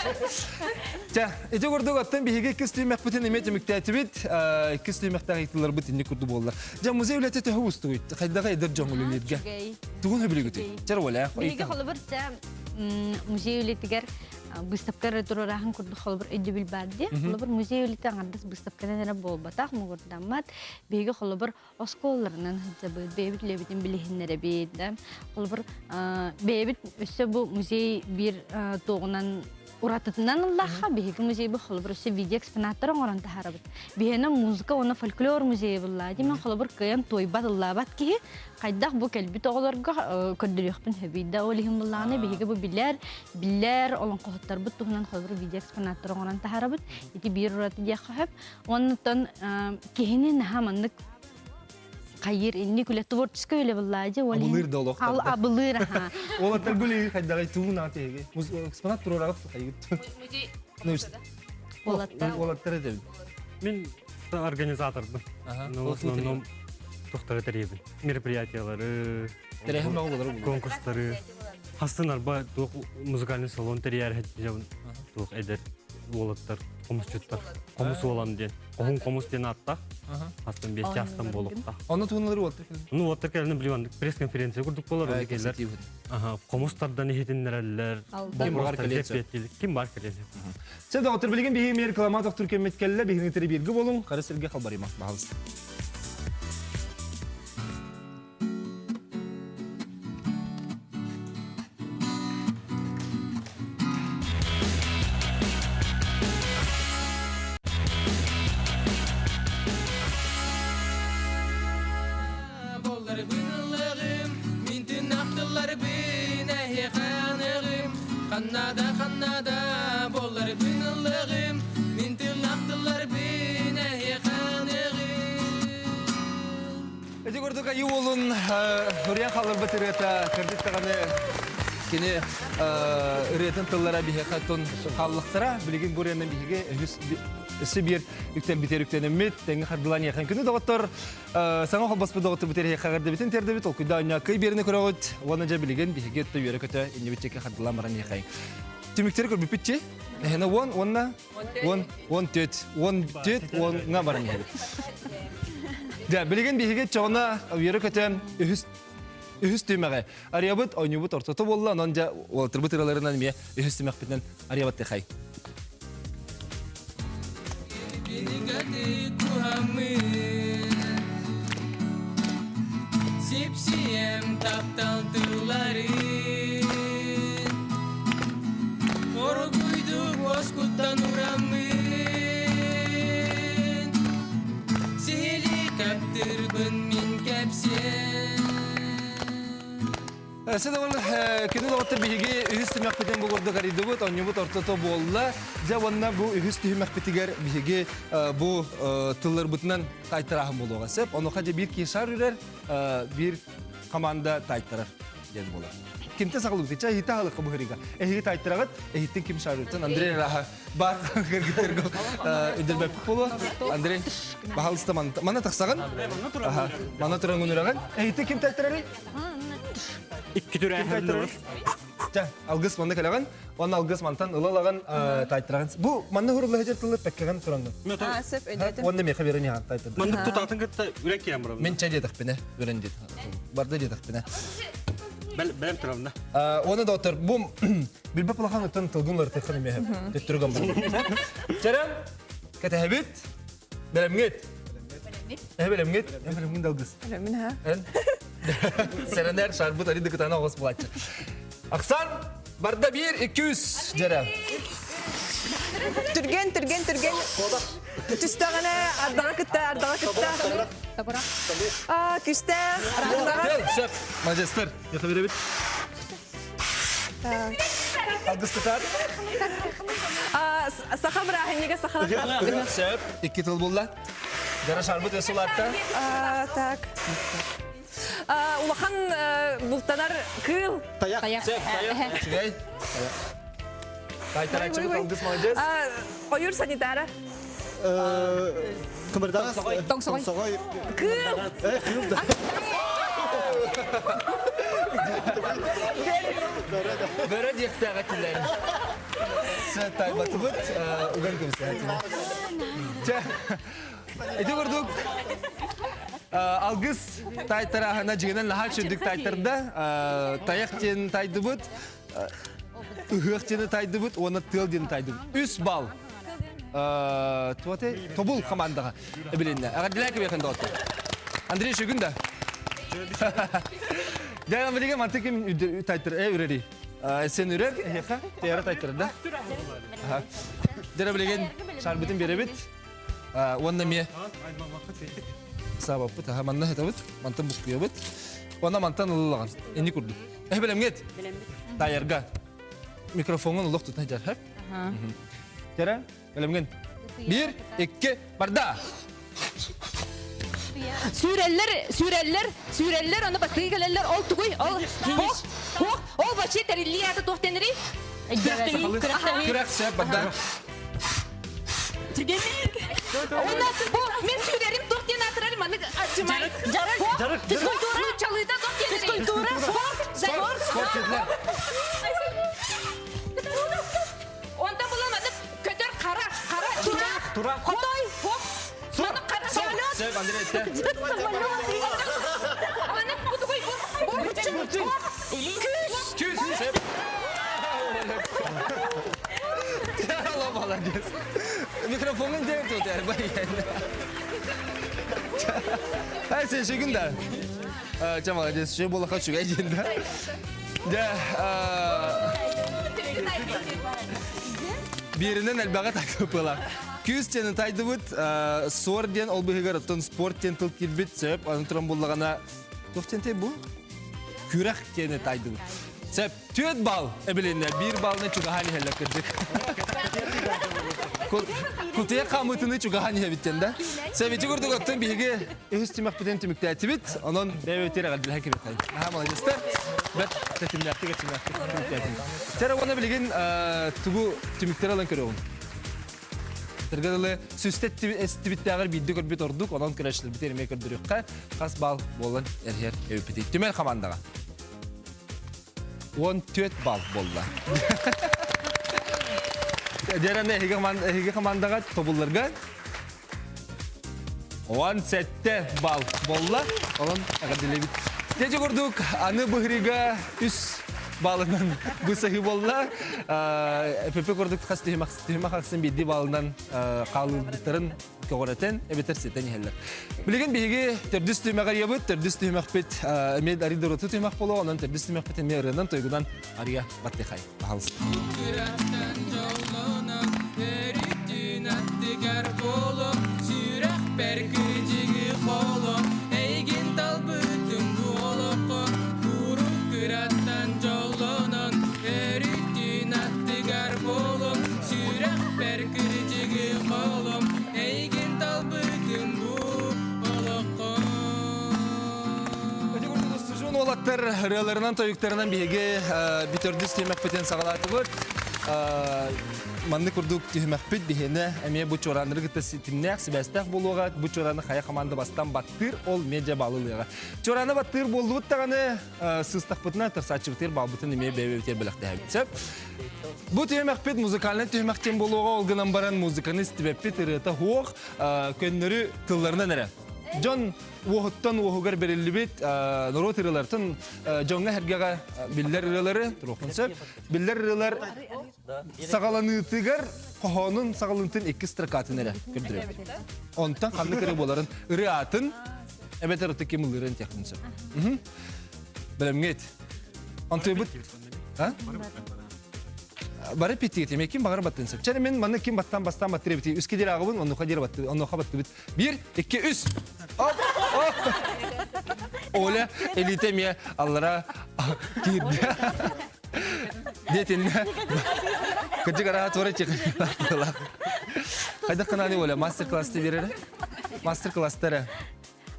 Чэ, ити курдук оттон биһиги иккис түһүмэхпитин эмиэ түмүктээтибит. Иккис түһүмэхтээх ыйытыыларбыт инник курдук буоллар. Дьэ, музей үлэтэ төһө уустугуй? Хайдаҕа эдэр дьон үлэлииргэ? Тугун сөбүлүүгүтүй? Чэр оля. Биһиги холобур музей үлэтигэр быыстапка эрэ туруораһын курдук холобур өйдөбүл баар дии. Холобур музей үлэтэ аҥардас быыстапканан эрэ буолбатах, муҥурдаммат. Биһиги холобур оскуолаларынан сылдьабыт, бэйэбит үлэбитин билиһиннэрэбит да. Холобур бэйэбит өссө бу музей биир туоҕунан Уратытынан ыллахха, биһиги музейбыт холобур өссө видеоэкспонаттар оҥорон таһаарабыт. Биһиэнэ музыка уонна фольклор музейа буллаа дии. Мен холобур кыайан туойбат ыллаабат киһи хайдах бу кэлбит оҕолорго көрдөрүөхпүн сөбүй да ол иһин буллаҕына биһиги бу билэр, билэр олоҥхоһуттарбыт туһунан холобур видеоэкспонаттар оҥорон таһаарабыт. Ити биир ураты диэххэ сөп. Оннуттан киһини наһаа маннык хайыр инник үлэ творческай үлэ буллаа дьэ ол Абылыыр да олох ал абылыыр аха Уолаттар гүлү хайдагай туун ааты эги экспонат туруорагыт хайгыт Уолаттар. Уолаттар этэбин. Мин организаторбын. Ну, в основном тохтары тэрийэбин. Мероприятиялары, Тэрээһин бөҕө болар бу. конкурстары. Хастын арба туох музыкальный салон тэрийэр туох эдэр уолаттар, хомусчуттар. Хомус уолан диэн. Хомун хомус диэн ааттаах. Хастан бес чаастан буолуохтаах. Онно туһуналары уолаттар кэлин. Ну, уолаттар кэлин билим пресс-конференция курдук болар. Оны келлер. Аха, хомус тардан иһитиннэрэллэр. Ким бар кэлиэн Ким бар кэлиэн. Сен доҕоттор билигин биһиги мэр реклама тохтур кэммит кэллэ биһигини теребиргэ болуҥ хара сиргэ халбарыма баһалыста. Болларбын ыллыгым, мин түнахтыларбын эһиэхэ аныгым. Ханнада, ханнада, болларбын ыллыгым, мин түнахтыларбын эһиэхэ аныгым. Ити курдук айыы уолун ырыа халырбыт ырыата кырдьык даҕаны кини ырыатын тыллара биһиэхэ тон хааллахтара. Билигин бу ырыанан биһиги өссө биир үктэлбитигэр үктэнэммит, тэҥҥэ хардылаан иэхэн күнү доҕоттор саҥа холбоспут доҕоттор бүтэриэхэ эҕэрдэбитин тиэрдэбит, толкуйда оонньоо кый биэrini көрөҕүт уонна дьэ билигин биһиги өттө үөрэ-көтө иннибит чеки хардылаан баран иэхэйин. Түмүктэри көрбүппүт чи? Эһэне 10 уонна 10 14 14 уонна баран иһэбит. Дьэ, билигин биһиги чоҕуна үөрэ-көтө үһүс үһүс түмэҕи арыйабыт, оонньуубут ортото буолла, онон дьэ уолаттарбыт ыраларынан эмиэ үһүс түмэхпитинэн арыйабат тэхай. Сипсием таптал тылларын Оргуйдук уоскуттан ураммын Сиһили таптырбын мин кэпсиэм Сен ол күнү доҕоттор биһиги үһүс түмэхпитин бу курдук арыйдыбыт, онньубут ортото буолла. Дьэ уонна бу үһүс түһүмэхпитигэр биһиги бу тылларбытынан тайтарааһын буолуоҕа сөп. Онуоха дьэ биир киһи шар үрэр, биир команда тайтарар диэн буолар. Кимтэ саҕалыыбыт? Чэ, эһиги таһалыкка быһырыга. Эһиги тайтараҕыт, эһиттин ким шар үртэн? Андрей Раха бар кыргыттарга үдүрбэппит буолуо. Андрей, баһалыста манна тахсаҕын. Манна туран үрэҕин. Эһиттин ким тайтарарый? Икки түрээһин Чэ, алгыс манна кэлэҕин, уонна алгыс мантан ыла-ылаҕын тайтараҕын. Бу манна хурулла сылдьар тылы пэккэҕин тураннын. Аа, сөп, өйдөөтүм. Уонна миэхэ берен яхан тайтырдым. Маннык тутаатын кытта үрэн киэн барабын. Мен чэ диэтэхпинэ, үрэн диэт. Барда диэтэхпинэ. Бэлэм турамна. Уонна доктор, бу билбэт улахан оттон тылгын уларытыаххын эмиэ төттөрү гамбар. Чэрэн, кэтэһэбит. Бэлэмҥит? Э бэлэмҥит? Э бэлэмҥин далгыс. Бэлэммин ха. Эн? Сэрэнэр шарбыт ары дыкытана оҕус булааччы. Оксан, барда 1 200 дьэрэ. Түргэн, түргэн, түргэн. Түстэҕинэ ардаҕа кытта, ардаҕа кытта. Табыра. А, күстээх, ардаҕа. Кел, шеф, мажестер. Яха беребит. Алгыс кытар. Саха бырааһынньыга саха. Сөп. Икки тыл булла. Дара шарбыт өс улаатта. Так. Улахан бултанар кыыл. Таяқ. Сөп, таяқ. Үчүгэй. Тайтараччыбыт алгыс молодец. Ойур санитара. Кымырдаас. Тоҥсоҕой. Тоҥсоҕой. Кыыл. Э, кыыл да. Бөрө диэхтээх этилэр. Тайбатыбыт уган көмүсээтилэр. Чэ, ити курдук алгыс тайтарааһына дьиҥинэн наһаа үчүгдүк тайтарда. Тайах диэн тайдыбыт, ыһыах диэни тайдыбыт уонна тыал диэни тайдыбыт. Үс балл. Туоте Тобул командаҕа эбилиннэ. Эҕэрдэлээ кэбиэхин доҕоттор. Андрей Шөгүн да. Дьэ, билигин манты ким тайтыр э үрери. Сен үрэр, эһиэхэ тыйара тайтарда. Дьэрэ билигин шарбытын биэрэбит. Уонна эмиэ саабаппыт, аха манна хатабыт, мантан буккуйабыт. Уонна мантан ылылаҕын. Инни курдук. Эһи билэмҥит? Таайарга. Микрофоҥун олох тутан дьархар. Дьэрэ, билэмҥин. Биир, икки, барда! Сүүрэллэр, сүүрэллэр, сүүрэллэр, аны бастакы кэлэллэр, ол тугуй? Ол Хох, хох, ол вообще тэриллии аата туох дэнэрий? Күрэх сөп барда. Уонна бу мен сүүрэрим туох диэн аатырар маннык отжимай. Дьарык. Дьарык. Физкультура. Нууччалыыта туох диэн Физкультура. Спорт. Спорт, спорт диэтилэр. Онтон була маннык көтөр хара, хара, тураах. Тураах. Хотой. Хоп. Маннык хара самолет. Сөп, Андрей этте. Маннык бу тугуй бу? Бу Күүс. Күүс. Сөп. Алла молодец. Микрофонун дээр тут Ай, сен шегін да. Ча молодец, шег болақа шүгай дейін да. Да, Биэринэн элбэҕи тайдыбыла. Күүс диэни тайдыбыт, суор диэн ол быһыгар оттон спорт диэн тыл киирбит, сөп, аны туран буллаҕына, туох диэн бу? Күрэх диэни тайдыбыт. Сөп, түөрт балл эбилиннэ, биир баллны чугаһаан иһэллэр кырдьык. Кутуйах хаамыытыны чугаһаан иһэбиттэн да. Сөп, ити курдук оттон биһиги үһүс түмэхпитин түмүктээтибит. Онон бэйэбитигэр эҕэрдэлэһэн кэбиэххэйин. Наһаа молодецтар. Бэрт тэтимнээхтик эрчимнээхтик түмүктээтибит. Чара уонна билигин тугу түмүктэр ылан көрөҕүн? Этэргэ дылы сүстэ эстибиттээҕэр биирдэ көрбүт ордук, онон көрөөччүлэрбитин эмиэ көрдөрүөххэ. Хас балл буолан эрһэр эбиппитий. Түмэл хамаандаҕа. 14 балл буолла. Дьэрэнэ эһиги хамаандаҕа тобулларга 17 балл буолла. Онон эҕэрдэлэбит. Дьэ курдук аны быһырыыга үс баллынан бысаһыы буолла. ПП курдук хас түһүмэх ахсын биирдии баллынан хаалыылбыттарын көҕүрэтэн эбэтэр ситэн иһэллэр. Билигин биһиги төрдүс түһүмэҕэр ябыт, төрдүс түһүмэхпит эмиэ арый дороту түһүмэх буолуо, онон төрдүс түһүмэхпит эмиэ ырыанан тойгунан арыйа баттыхай. Пожалуйста. Кыраттан дьоллонон, өрүттүн аттыгар буолуом, сүрэхпэр кыдьыгы холом, эйигин талбытым бу олоххо, куруук кыраттан дьоллонон, өрүттүн аттыгар буолуом, сүрэхпэр кырдьыгы холом, эйигин талбытым бу олоххо. Ити курдук устудьуон уолаттар ырыаларынан, тойуктарынан биһиги бүтөрдүс түһүмэхпитин саҕалаатыбыт. Маннык курдук түһүмэхпит биһиэнэ эмиэ бу чуорааннары кытта ситимнээх, сибээстээх буолуоҕа. Бу чуорааны хайа хамаанда бастан баттыыр, ол медиа баалылыаҕа. Чуорааны баттыыр буоллубут даҕаны, сыстахпытына тырсааччыбытыгар баалбытын эмиэ бэйэбитигэр бэлэхтэһэбит. Сөп. Бу түһүмэхпит музыкальнай түһүмэх диэн буолуоҕа, ол гынан баран музыканы истибэппит ырыата суох, көннөрү тылларынан эрэ. Дьон уоһуттан уоһугар бэриллибит норуот ырыалартан дьоҥҥо-сэргэҕэ биллэр ырыалары туруохпун сөп. Биллэр ырыалар саҕаланыытыгар хоһоонун саҕалыытын икки строкатын эрэ көрдөрөбүт. Онтон ханнык ырыа буоларын ырыа аатын эбэтэр ытык ким ыллыырын этиэхпин сөп. Бэлэмҥит. Онтуйбут А? Бары питтигит, эми ким баҕар баттын сөп. Чэ, мен манна ким баттан бастаан баттыр эбити. Үскэ диэри ааҕабын, оннуха диэри батты, оннуха баттыбыт. Биир, икки, үс. Оп, оп. Оля элите эмиэ аллара киирди. Диэтиннэ. Кырдьык араха туора чекалаах. Хайдах канааны Оля мастер-классты берер? Мастер-класстары.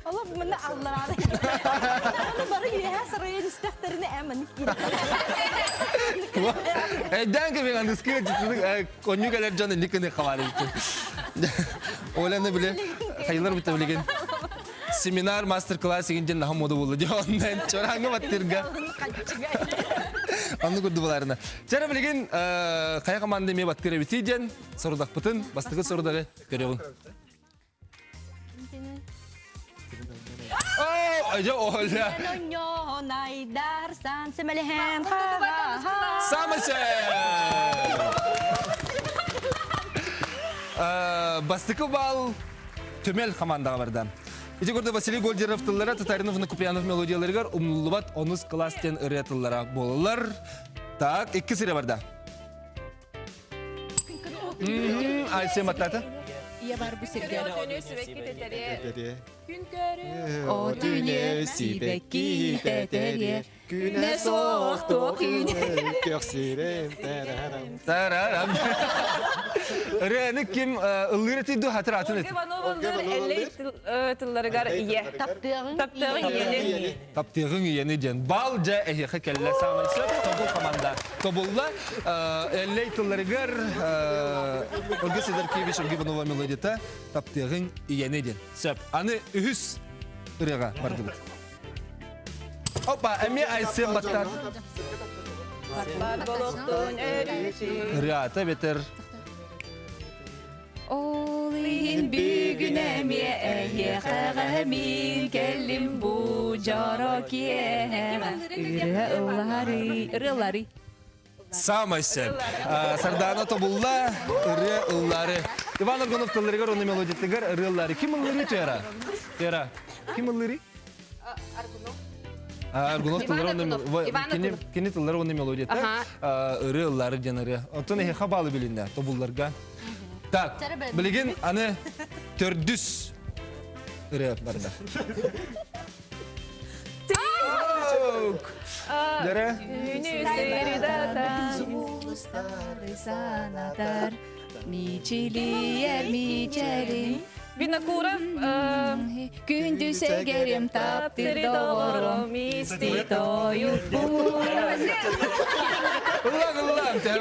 Олох мына аллараа. Аны бары үөһэ сарайан истэхтэринэ ээ маннык киирэр. Эйдээн кэбиҥ аныскы конню кэлэр дьон инник гыны хабар эбит. Оляны биле хайылар битэ билигин семинар мастер-класс игин дьэн наһаа мода буолла дии оннан чорааҥҥа баттырга. Онну курду буларына. Чара билигин хайа команда эмиэ баттыр эбити диэн сорудахпытын бастакы сорудаҕы көрөҕүн. Бастакы бал Түмэл командаҕа барда. Ити курдук Василий Гольдеров тыллара Татаринов Куприянов мелодияларыгар умнуллубат онус класс диэн ырыа тыллара буолаллар. Так, икки сире барда. Айсен баттата. Ийэ бар бу сиргэ. Күн көрү. О түүнү сибэкки тэтэриэ. Күнэ суох туох үүнэ. Көхсүрем тарарам. Тарарам. Ырыаны ким ыллыыр этий хатыр атын Ольга Иванова ыллыыр эллэй тылларыгар ийэ. Таптыаҕыҥ Таптыаҕыҥ ийэни. Таптыаҕыҥ ийэни диэн. Бал дьэ эһиэхэ кэллэ саамай сөп тобул команда. Тобулла эллэй тылларыгар Ольга Сидоркевич Ольга Иванова мелодията Таптыаҕыҥ ийэни диэн. Сөп. Аны үһүс ырыаҕа бардыбыт. Опа, эмиэ Айсен баттар. Бар болохтун өрүтүн. Ырыата бетер. Ол иһин бүгүн эмиэ эйиэхэҕэ мин кэллим бу дьоро киэһэҕэ ырыа ылларый ырыаларый Самай сөп. Сардаана тобулла, ырыа ыллары. Иван Аргунов тылларыгар уонна мелодиятыгар ырыа ыллары. Ким ыллырый Туяра? Туяра, ким ыллырый? Аргунов. Аргунов тыллары уонна кини тыллары уонна мелодията ырыа ыллары диэн ырыа. Оттон эһиэхэ баалы билиннэ тобулларга. Так, билигин аны төрдүс ырыа барда. Дөрө. Санатар, мичилиер мичерин. Винокуров Күндү сэгерим таптыр доҕорум исти тойукпун. Ыллаан ыллаан тээ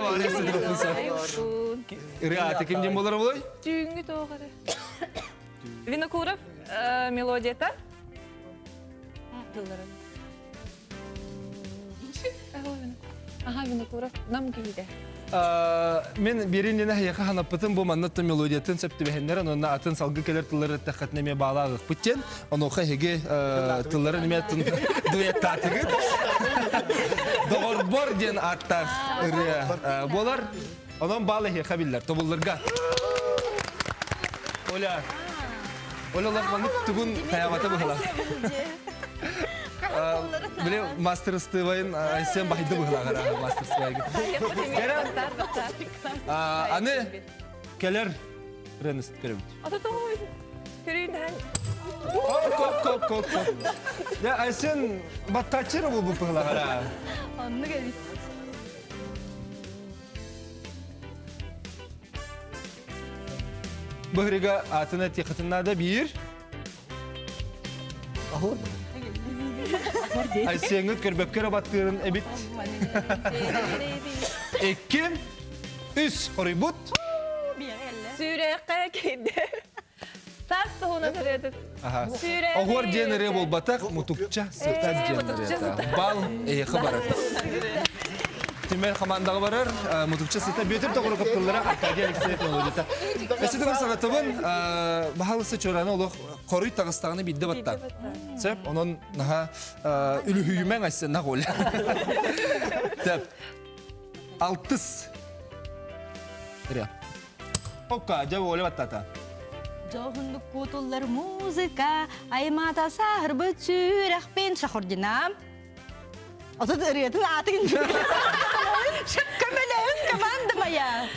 Ырыа ким дем болар болой? Түүнгү тоҕары. Винокуров мелодията. Тылларын. Аха, Винокуров нам киһитэ. Мен биэрин эһиэхэ ханаппытын бу манна мелодиятын сөп түбэһиннэрэн онно атын салгы кэлэр тыллары эттэххитинэ эмиэ баалааҕыппыт диэн онуоха эһиги тылларын эмиэ дуэттаатыгыт доҕорбор диэн ааттаах ырыа буолар онон баал эһиэхэ биллэр тобулларга Оля Оля лапманнык тугун таябата быһыла Биле мастерстыбайын Айсен бахайды быһылагара мастерстыбайга. Аны келер ренест көрөбүт. Ата тоҕой. Көрүүн Коп коп коп коп. Я Айсен баттачыр бу быһылагара. Оннук эбит. Быһырыга атына тихатыннада биир. Айсеҥҥит көрбөккө эрэ баттыырын эбит. Икки, үс хоруйбут. Сүрэххэ киирдэ. Саас туһунан ырыатыт. Оһуор диэн ырыа буолбатах, мутукча сытар диэн ырыата. Бал эйиэхэ барар. Түмэл хамаандаҕа барар, мутукча сыта Бүөтүр тоҕуру кыптыллара Аркадий Алексеев мелодията. Өссө төгүл санатыбын, баһалысы чораны олох хоруй таҕыстаҕына биирдэ батта. Сөп, онон наһаа үлүһүйүмэҥ айсыннах Оля. Сөп. Алтыс. Ырыа. Окка, дьэ Оля баттата. Дьоһуннук кутуллар музыка, аймата саһырбыт сүрэхпин шахурдинам. Отут ырыатын аатын Көмөлөһүн команда моя.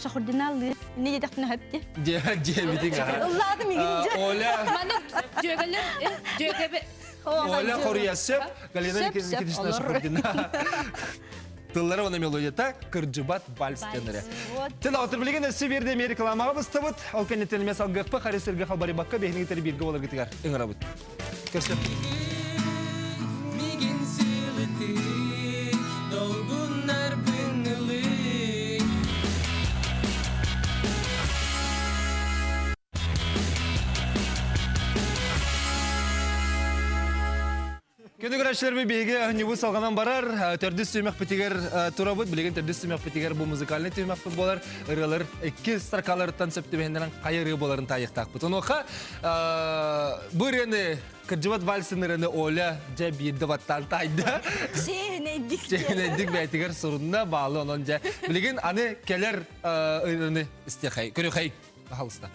Шахурдина лы. Не диэтэхпинэ хөп дии. Дьэ, дьэ битиҥ аха. Ыллаатым игин дьэ. Оля. Маны дьүөгэлэр, дьүөгэбэ. Оля хоруйа сөп. Галина Никитична Шахурдина. Тыллары уонна мелодията кырдьыбат вальс тенере. Тен отыр билигин өссө биирде эмиэ рекламаҕа быстыбыт. Ол кэнниттэн эмиэ салгыахпа хари сиргэ халбарыйбакка биһиги бирге боларгытыгар ыҥырабыт. Көрсө. Мигин сылытыы, долгуннарбын ылыы. Күнү көрөөччүлэрбит биһиги оонньуубут салҕанан барар. Төрдүс түһүмэхпитигэр турабыт. Билигин төрдүс түһүмэхпитигэр бу музыкальнай түһүмэхпит буолар. Ырыалар икки строкаларыттан сөп түбэһиннэрэн хайа ырыа буоларын таайыахтаахпыт. Онуоха бу ырыаны кырдьыбат вальсын ырыаны Оля дьэ биирдэ баттаан таайда. Чиэһинэйдик. Чиэһинэйдик бэйэтигэр сурунна баалы онон дьэ. Билигин аны кэлэр ырыаны истиэхэй, көрүөхэй. Пожалуйста.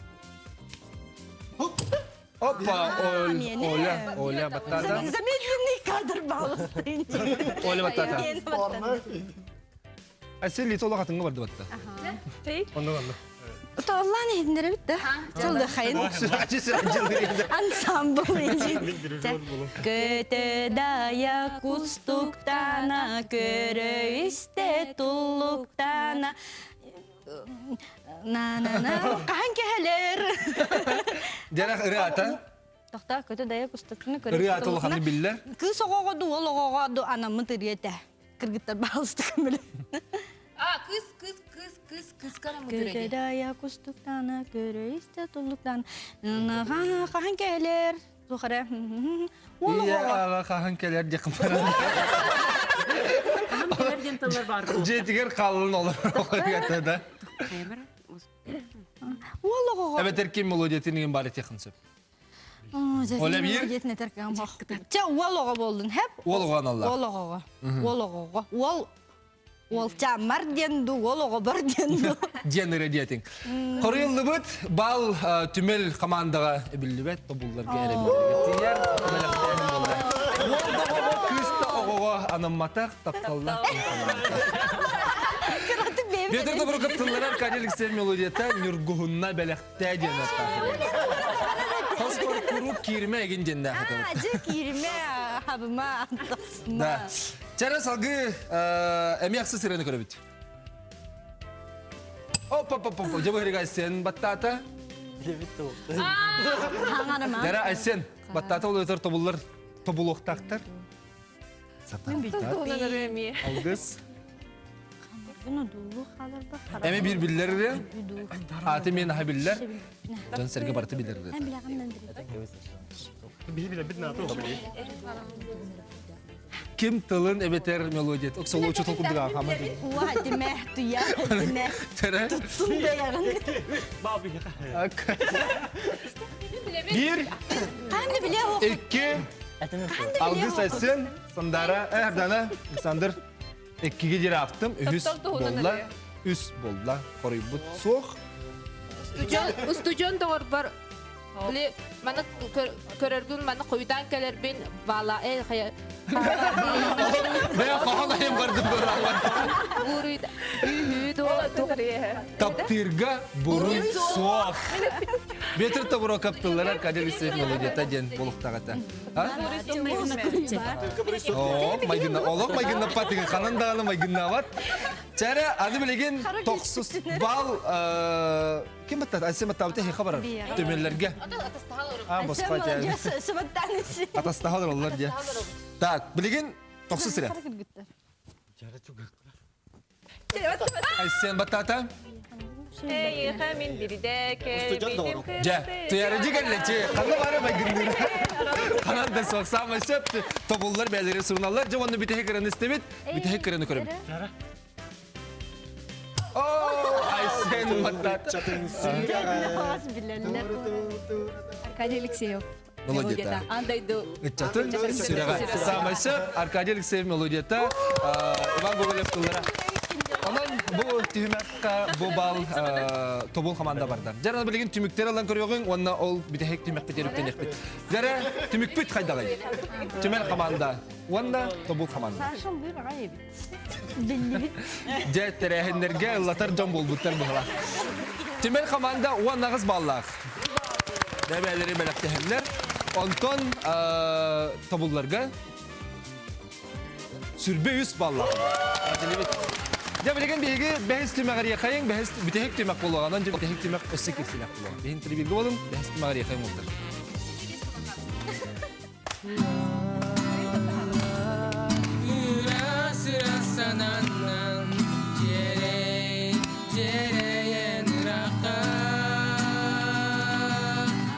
Опа, Оля, Оля баттата. Замедленный кадр балыстын. Оля баттата. Айсен лито олох атыҥҥа барды батта. Онно онно. Толлан иһитиннэрэбит да. Сол хайын. Ансамбл Көтө дая кустуктана, көрө исте туллуктана. На-на-на, хаһан кэһэлэр. Дьэрэх ырыата. Тохтоо, көтө дая кустуктана көрө. Ырыата улаханны биллэр. Кыыс оҕоҕо ду, уол оҕоҕо ду анаммыт ырыа этэ. Кыргыттар баалысты көмөлө. А, кыз, кыз, кыз, кыз, кызка Көтө дая кустуктана көрө исте туллуктана. Хаһан кэлэр. Тухара. Уол оҕоҕо. Хаһан кэлэр диэх баран. Хаһан кэлэр диэн тыллар баар. Дьиэтигэр хааллын олор да. Уол оҕоҕо. Эбэтэр ким мелодиятын иин баар этиэххин сөп. Оля биир. Чэ уол оҕо буоллун хэп. Уол оҕо аналлаах. Уол оҕоҕо. Уол оҕоҕо. Уол уолчааммар диэн ду, уол оҕобор диэн ду. Диэн ырыа диэтиҥ. Хоруйуллубут бал түмэл командаҕа эбиллибэт тобулларга эрэ тиийэр. Уол да оҕоҕо, кыыс да оҕоҕо анамматах тапталлаах Петр Добруков тыллара Аркадий Алексеев мелодията Ньургуһунна бэлэхтээ диэн аттаах. Хоспор куруук киирмэ эгин диэннээх этэ. Дьэ киирмэ, хабыма, Да. Чара салгыы эмиэ ахсы сырыны көрөбүт. Оп, оп, оп, оп. Дьэ бу Айсен баттаата. Дара Айсен баттаата ол өтөр тобуллар тобулуохтаахтар. Алгыс. Эми бир биллер Аты мен аха биллер. Дьон сэргэ барыта билэр. Ким тылын эбэтэр мелодият оксолоочу толкундуга хама. Уа тиме туя тиме. Туттун бэйэҕин. Бир. Икки. Алгыс Айсен, Сандара, Эрдана, Александр. Иккиге диэри аахтым, үһүс буолла, үс буолла, хоруйбут суох. Устудьон доҕорбор били маны көрөргүн маны хойутаан кэлэрбин баала э хайа Бэйэ хоһон айым бардым буруй үһү до Таптыырга буруй суох. Петр Тобуроков тыллара Аркадий Алексеев мелодията диэн буолуохтаах этэ. Оо, майгынна, олох майгыннаппат деген ханан даҕаны майгыннаабат. Чэрэ, аны билигин тохсус бал ким баттат? Айсен баттаабыта хиха барар. Төмөллөргө. А, босхо Атастаһа олороллор дии. Так, билигин тохсус сирэ. Айсен баттаата. Эйиэхэ мин биридэ кэлбитим Дьэ, туйарыдьы кэллэчи. Ханна бары майгынныыр. Ханан да суох саамай сөп тобуллар бээлери суруналлар. Дьэ, уонна бүтэһик ыраны истэбит, бүтэһик ыраны көрөбүт. О, Айсен баттаата. Аркадий Алексеев. Мелодията. Андайду. Ыччатын сүрэҕэ. Саамай сөп Аркадий Алексеев мелодията, Иван Гоголев тыллара. Онон бу түһүмэххэ бу бал тобул команда барда. Дьэ, билигин түмүктэр ылан көрүөҕүҥ уонна ол бүтэһик түмэхпит өрүктэниэхпит. Дьэрэ, түмүкпүт хайдаҕый? Түмэл команда уонна тобул команда. Дьэ, тэрээһиннэргэ ыллатар дьон буолбуттар быһыла. Түмэл команда 18 баллаах. Бэбээлэри бэлэхтэһэллэр. Онтон тобулларга сүрбэ үс баллаах. Дьэ, билигин биһиги бэһис түмэҕэр иэхэйиҥ, бэһис бүтэһик түмэх буолуоҕа. Онон дьэ бүтэһик түмэх өссө кирсилэх буолуоҕа. Биһин телевизорга буолуҥ, бэһис түмэҕэр иэхэйиҥ буолтар. Ыра сананнан дьиэрэй, дьиэрэйэн ырахха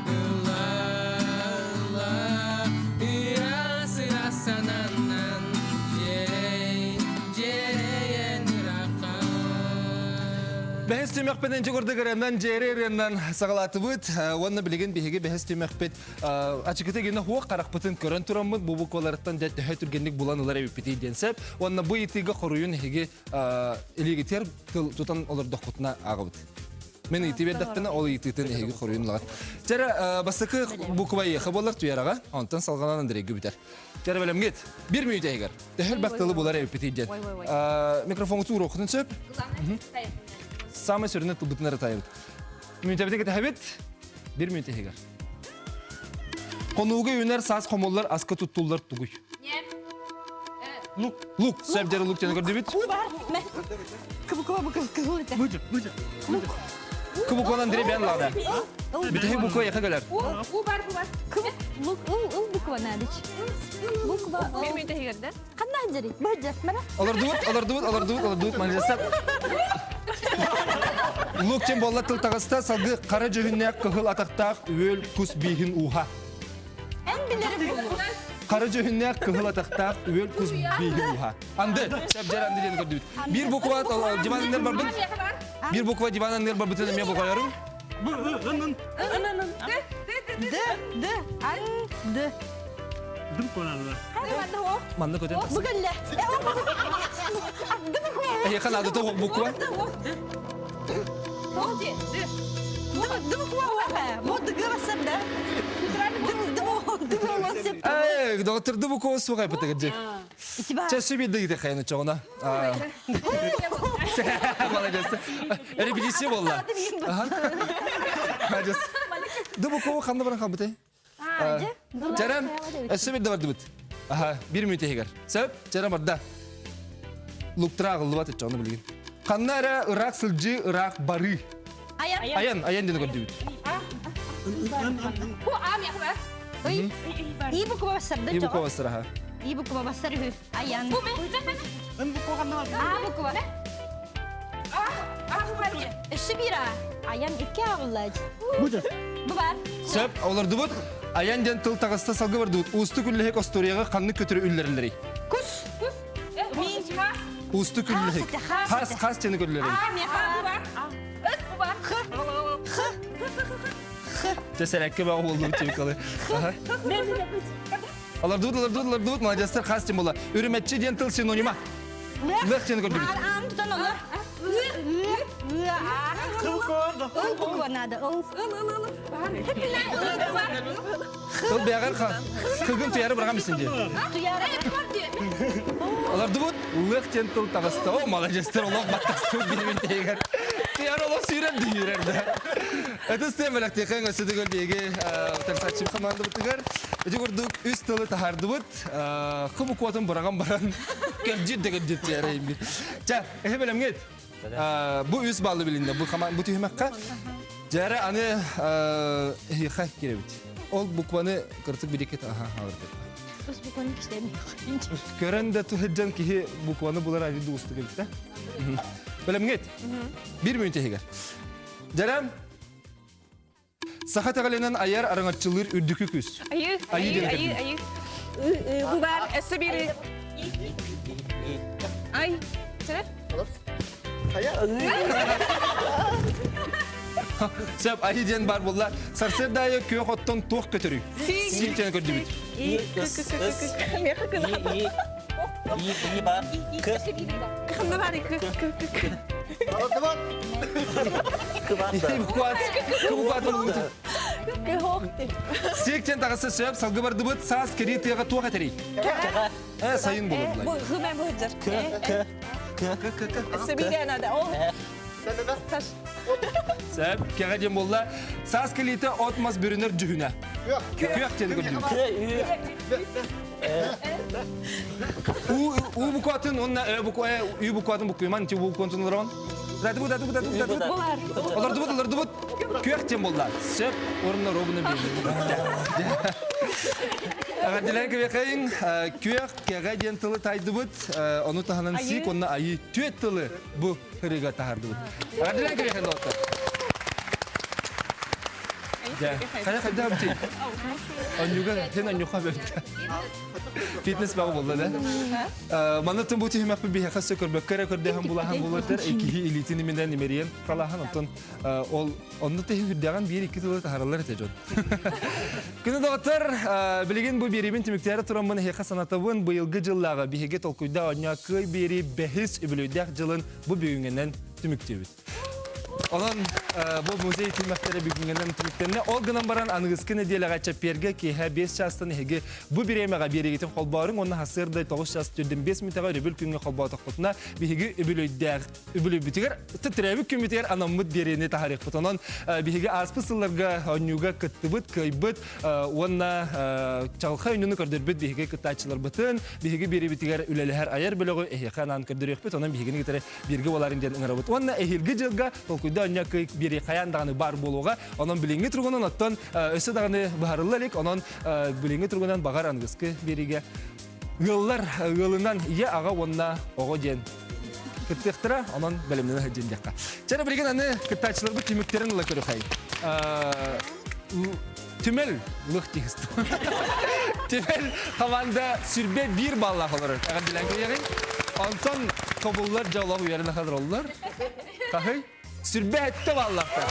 Ылла, ылла, ыра сананнан дьиэрэй, дьиэрэйэн ырахха Бэһис түмэхпитин чугурдук ырыанан дьиэри ырыанан саҕалаатыбыт. Уонна билигин биһиги бэһис түмэхпит Ачыкыта гина хуох харахпытын көрөн тураммыт бу букваларыттан дьэ төһө түргэнник булан ылар эбиппитий диэн сөп. Уонна бу ыйытыыга хоруйун эһиги илиигитигэр тыл тутан олордоххутуна ааҕабыт. Мен ыйытыы бердахтына ол ыйытыытын эһиги хоруйун ылаҕыт. Чара бастакы буква еха болар туяраҕа, онтон салҕанан Андрейга бүтэр. Чара бэлэмгит. Бир мүнүүтэ иһигэр. Төһөл бак тылы булар эбиппит диэн. Микрофоҥу туруоххутун сөп. Самый сүрүнэ тылбытын эрэ таайбыт. Мүнүүтэбитин кэтэһэбит. Бир мүнүүтэ иһигэр. Хонууга үүнэр саас хомуллар аска туттуллар тугуй? Лук. Лук. Сөп дьэр лук диэн көрдүбүт. Кубукон Андрей бен лада. Бүтүһү буква яка кэлэр. У бар бу бар. Лук ыл ыл буква надыч. Буква Бир мүнүүтэ иһигэр да? Ханна ханжари? Быһдьа, мана. Олордубут, олордубут, олордубут, олордубут. Манжаса. Лук тем болла тыл таҕыста салгы қара дьүһүннээх кыһыл атахтаах үөл кус бииһин ууһа. Эн билэрим бу. Қара дьүһүннээх кыһыл атахтаах үөл кус бииһин ууһа. Анды, сәбдер анды диэн көрдүбүт. Бир буква диван аннер барбыт. Бир буква диван аннер барбытын эмиэ букайарым. Д, Д, Ан, Д. Дым конанна. Манна көтөн тахса. Бүгүнлэ. Ды буква. Эйиэхэ наада тоҕо буква? Ды буква уаха. Бу дыгы басар да. Ды ды ды Эй, доктор ды буква суға бітігір Чэ, сүбүйдігіте қайны чоғына. Молодец. Репетиция болла. Молодец. Ды буква қанда баран қалбыты? Чарам, сүбүйді барды бұт. Аха, бір минут егер. Сөп, чарам барда. Луктра ағылды бат чоғына білген. Қанна әрі ырақ сылжы, ырақ бары. Аян. Аян, аян дені көрді бүт. Бу ам яхба. И буква басар да. И буква басыр, аха. И буква басар үһү. Аян. Бу мен. Ын буква ханна бар. А буква. А, а бу бар. Өссө бир а. Аян икки агыллаж. Бу бар. Сөп, олордубут. Аян диэн тыл таҕыста салгы бардыбыт. Уустук үллэһик остуоруйаҕа ханнык көтөрү үллэрэллэрий? Кус. Кус. Мин. Уустук үллэһик. Хас, хас диэни көрүллэрий? А, бу бар. Өс бу бар. Х. Х. Чэ, сэрээккэ бөҕө буоллубут чебикалы. Олордубут, олордубут, олордубут, молодецтар хас диэн буолла. Үрүмэччи диэн тыл синонима. Лых диэн көрдүбүт. Аан тутан олор. Ы, а. Ыл буква надо. Ыл. Ыл, ыл, ыл. Тыл бэҕэр кыгын туяры бырагам исин дии. Туяры. Олордубут, лых диэн тыл таҕыста. О, молодецтар, олох баттастыбыт билимин тэйигэр. Туяр олох сүүрэр дүүрэр да. Это стем бэлэхтиэхэ өссө төгүл биһиги утарсааччы хамаандабытыгар. Ити курдук үс тылы таһаардыбыт. Кым укуотун быраҕан баран кэлдьит да кэлдьит тиэрэ Чэ, эһи бэлэмҥит? Бу үс баллы билиннэ. Бу бу түһүмэххэ. Дьэрэ аны эһиэхэ кирэбит. Ол букваны кыртык бидикет аха хаалырбыт. Ус букваны кистем. Көрөн да туһаджан киһи букваны булар али дуустук эбит да. Бэлэмҥит? Бир мүнүүтэ иһигэр. Дьэрэ Саха тэҕэлинэн айар араҥаччылыыр үрдүкү күс. Айыы, Айыы диэн айыы, айыы. Бу бар, өссө бири. Ай, сэр? Сөп, айыы диэн бар буолла. Сарсыарда айы күөх оттон туох көтөрүй? Сиик диэн көрдүбүт. И, к, к, к, к, к, меха кына. И, ба, К. Кымда бар, к, к, к, к. Кубат, кубат Сиэктен таҕысы сөп салгы бардыбыт саас кэрии тыаҕа туох этэрий? Э, сайын булur Бу хымэ быһыдыр. К, К, К, К, К, К. Сөбире надо. Ол. Саш. Сөп, кэҕэ диэн буолла. Саас кэлиитэ от мас бүрүнэр дьүһүнэ. Күөх диэн көрдүбүт. К, Ү. У, у букватын, онна э буква, э, ü букватын буквиман, ти букватын олорон. Датыбыт, датыбыт, датыбыт, датыбыт. Олордубут, олордубут. Күөх тем болла. Сөп, орнына робуна биэрдим. Эҕэрдэлээн кэбиэхэйин, күөх кэҕэ диэн тылы тайдыбыт, ону таһынан сиик, онно айыы түөт тылы бу ырыга таһардыбыт. Эҕэрдэлээн кэбиэхэйин, доҕоттор. Хайа хайда бити? Онньуга, сен онньуха бөттө. Фитнес баҕа буолла да. Манна тым бу түһүмэхпит биһиэхэ өссө көрбөккө эрэ көрдөһөн булаһан булар киһи илиитин иминэн имэрийэн талаһан оттон ол онно тэһи үрдэҕин биир икки тылы таһараллар этэ дьон. Күнү доҕоттор, билигин бу биэриибин түмүктээри тураммын эһиэхэ санатабын быйылгы дьыллааҕы биһиги толкуйда оонньоо кыай биэрии бэһис үбүлүөйдээх дьылын бу бүгүҥҥэнэн түмүктүүбүт. Онон бу музей түмэхтэрэ бүгүҥҥэнэн түмүктэннэ. Ол гынан баран аныгыскы нэдиэлэҕэ чэппиэргэ киэһэ 5 чаастан эһиги бу бириэмэҕэ биэригитин холбооруҥ уонна сарсыарда 9 чаас 45 мүнүүтэҕэ өрөбүл күҥҥэ холбоотохпутуна биһиги үбүлүөйдээх үбүлүөйбүтүгэр төрөөбүт күммүтүгэр анаммыт биэриини таһаарыахпыт. Онон биһиги ааспыт сылларга оонньууга кыттыбыт, кыайбыт уонна чаҕылхай оонньууну көрдөрбүт биһиги кыттааччыларбытын, биһиги биэриибитигэр үлэлэһэр айар бөлөҕү эһиэхэ анаан көрдөрүөхпүт. Онон биһигини кытары бииргэ буоларын диэн ыҥырабыт. Уонна эһиилги дьылга толкуйда оонньоо кый биэрии хайаан даҕаны баар буолуоҕа. Онон билиҥҥи туругунан оттон өссө даҕаны быһарылла илик. Онон билиҥҥи туругунан баҕар аныгыскы биэриигэ ыаллар ыалынан ийэ аҕа уонна оҕо диэн кыттыахтара, онон бэлэмнэнэ сылдьын диэххэ. Чэ, билигин аны кыттааччыларбыт түмүктэрин ыла көрүхэй. Түмэл лых тиһистим. Түмэл команда сүрбэ биир баллаах олорор. Эҕэрдэлээн кэлиэҕиҥ. Онтон тобуллар дьолох үөрэн хадыроллар. Хаһый? Сүрбэ этте баллахтар.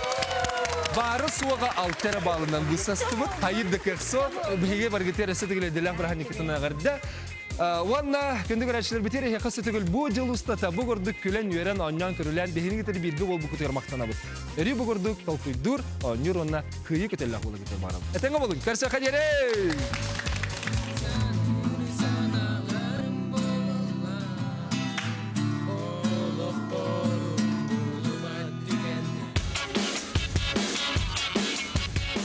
Баары суоҕа алта эрэ баллынан быысастыбыт. Хайыр да кыах суох. Биһиги баргытыар өссө төгүл өйдөлөөх бырааһынньыккытын эҕэрдэ. Уонна күндү көрөөччүлэрбитигэр эһиэхэ сөтөгүл бу дьыл устата бу курдук күлэн-үөрэн, оонньоон-көрүлээн биһигини кытары бииргэ буолбуккутугар махтанабыт. Өрүү бу курдук толкуйдуур, оонньуур уонна кыайыы көтөллөөх буоларгытыгар баҕарабыт. Этэҥҥэ буолуҥ, көрсүөххэ диэри!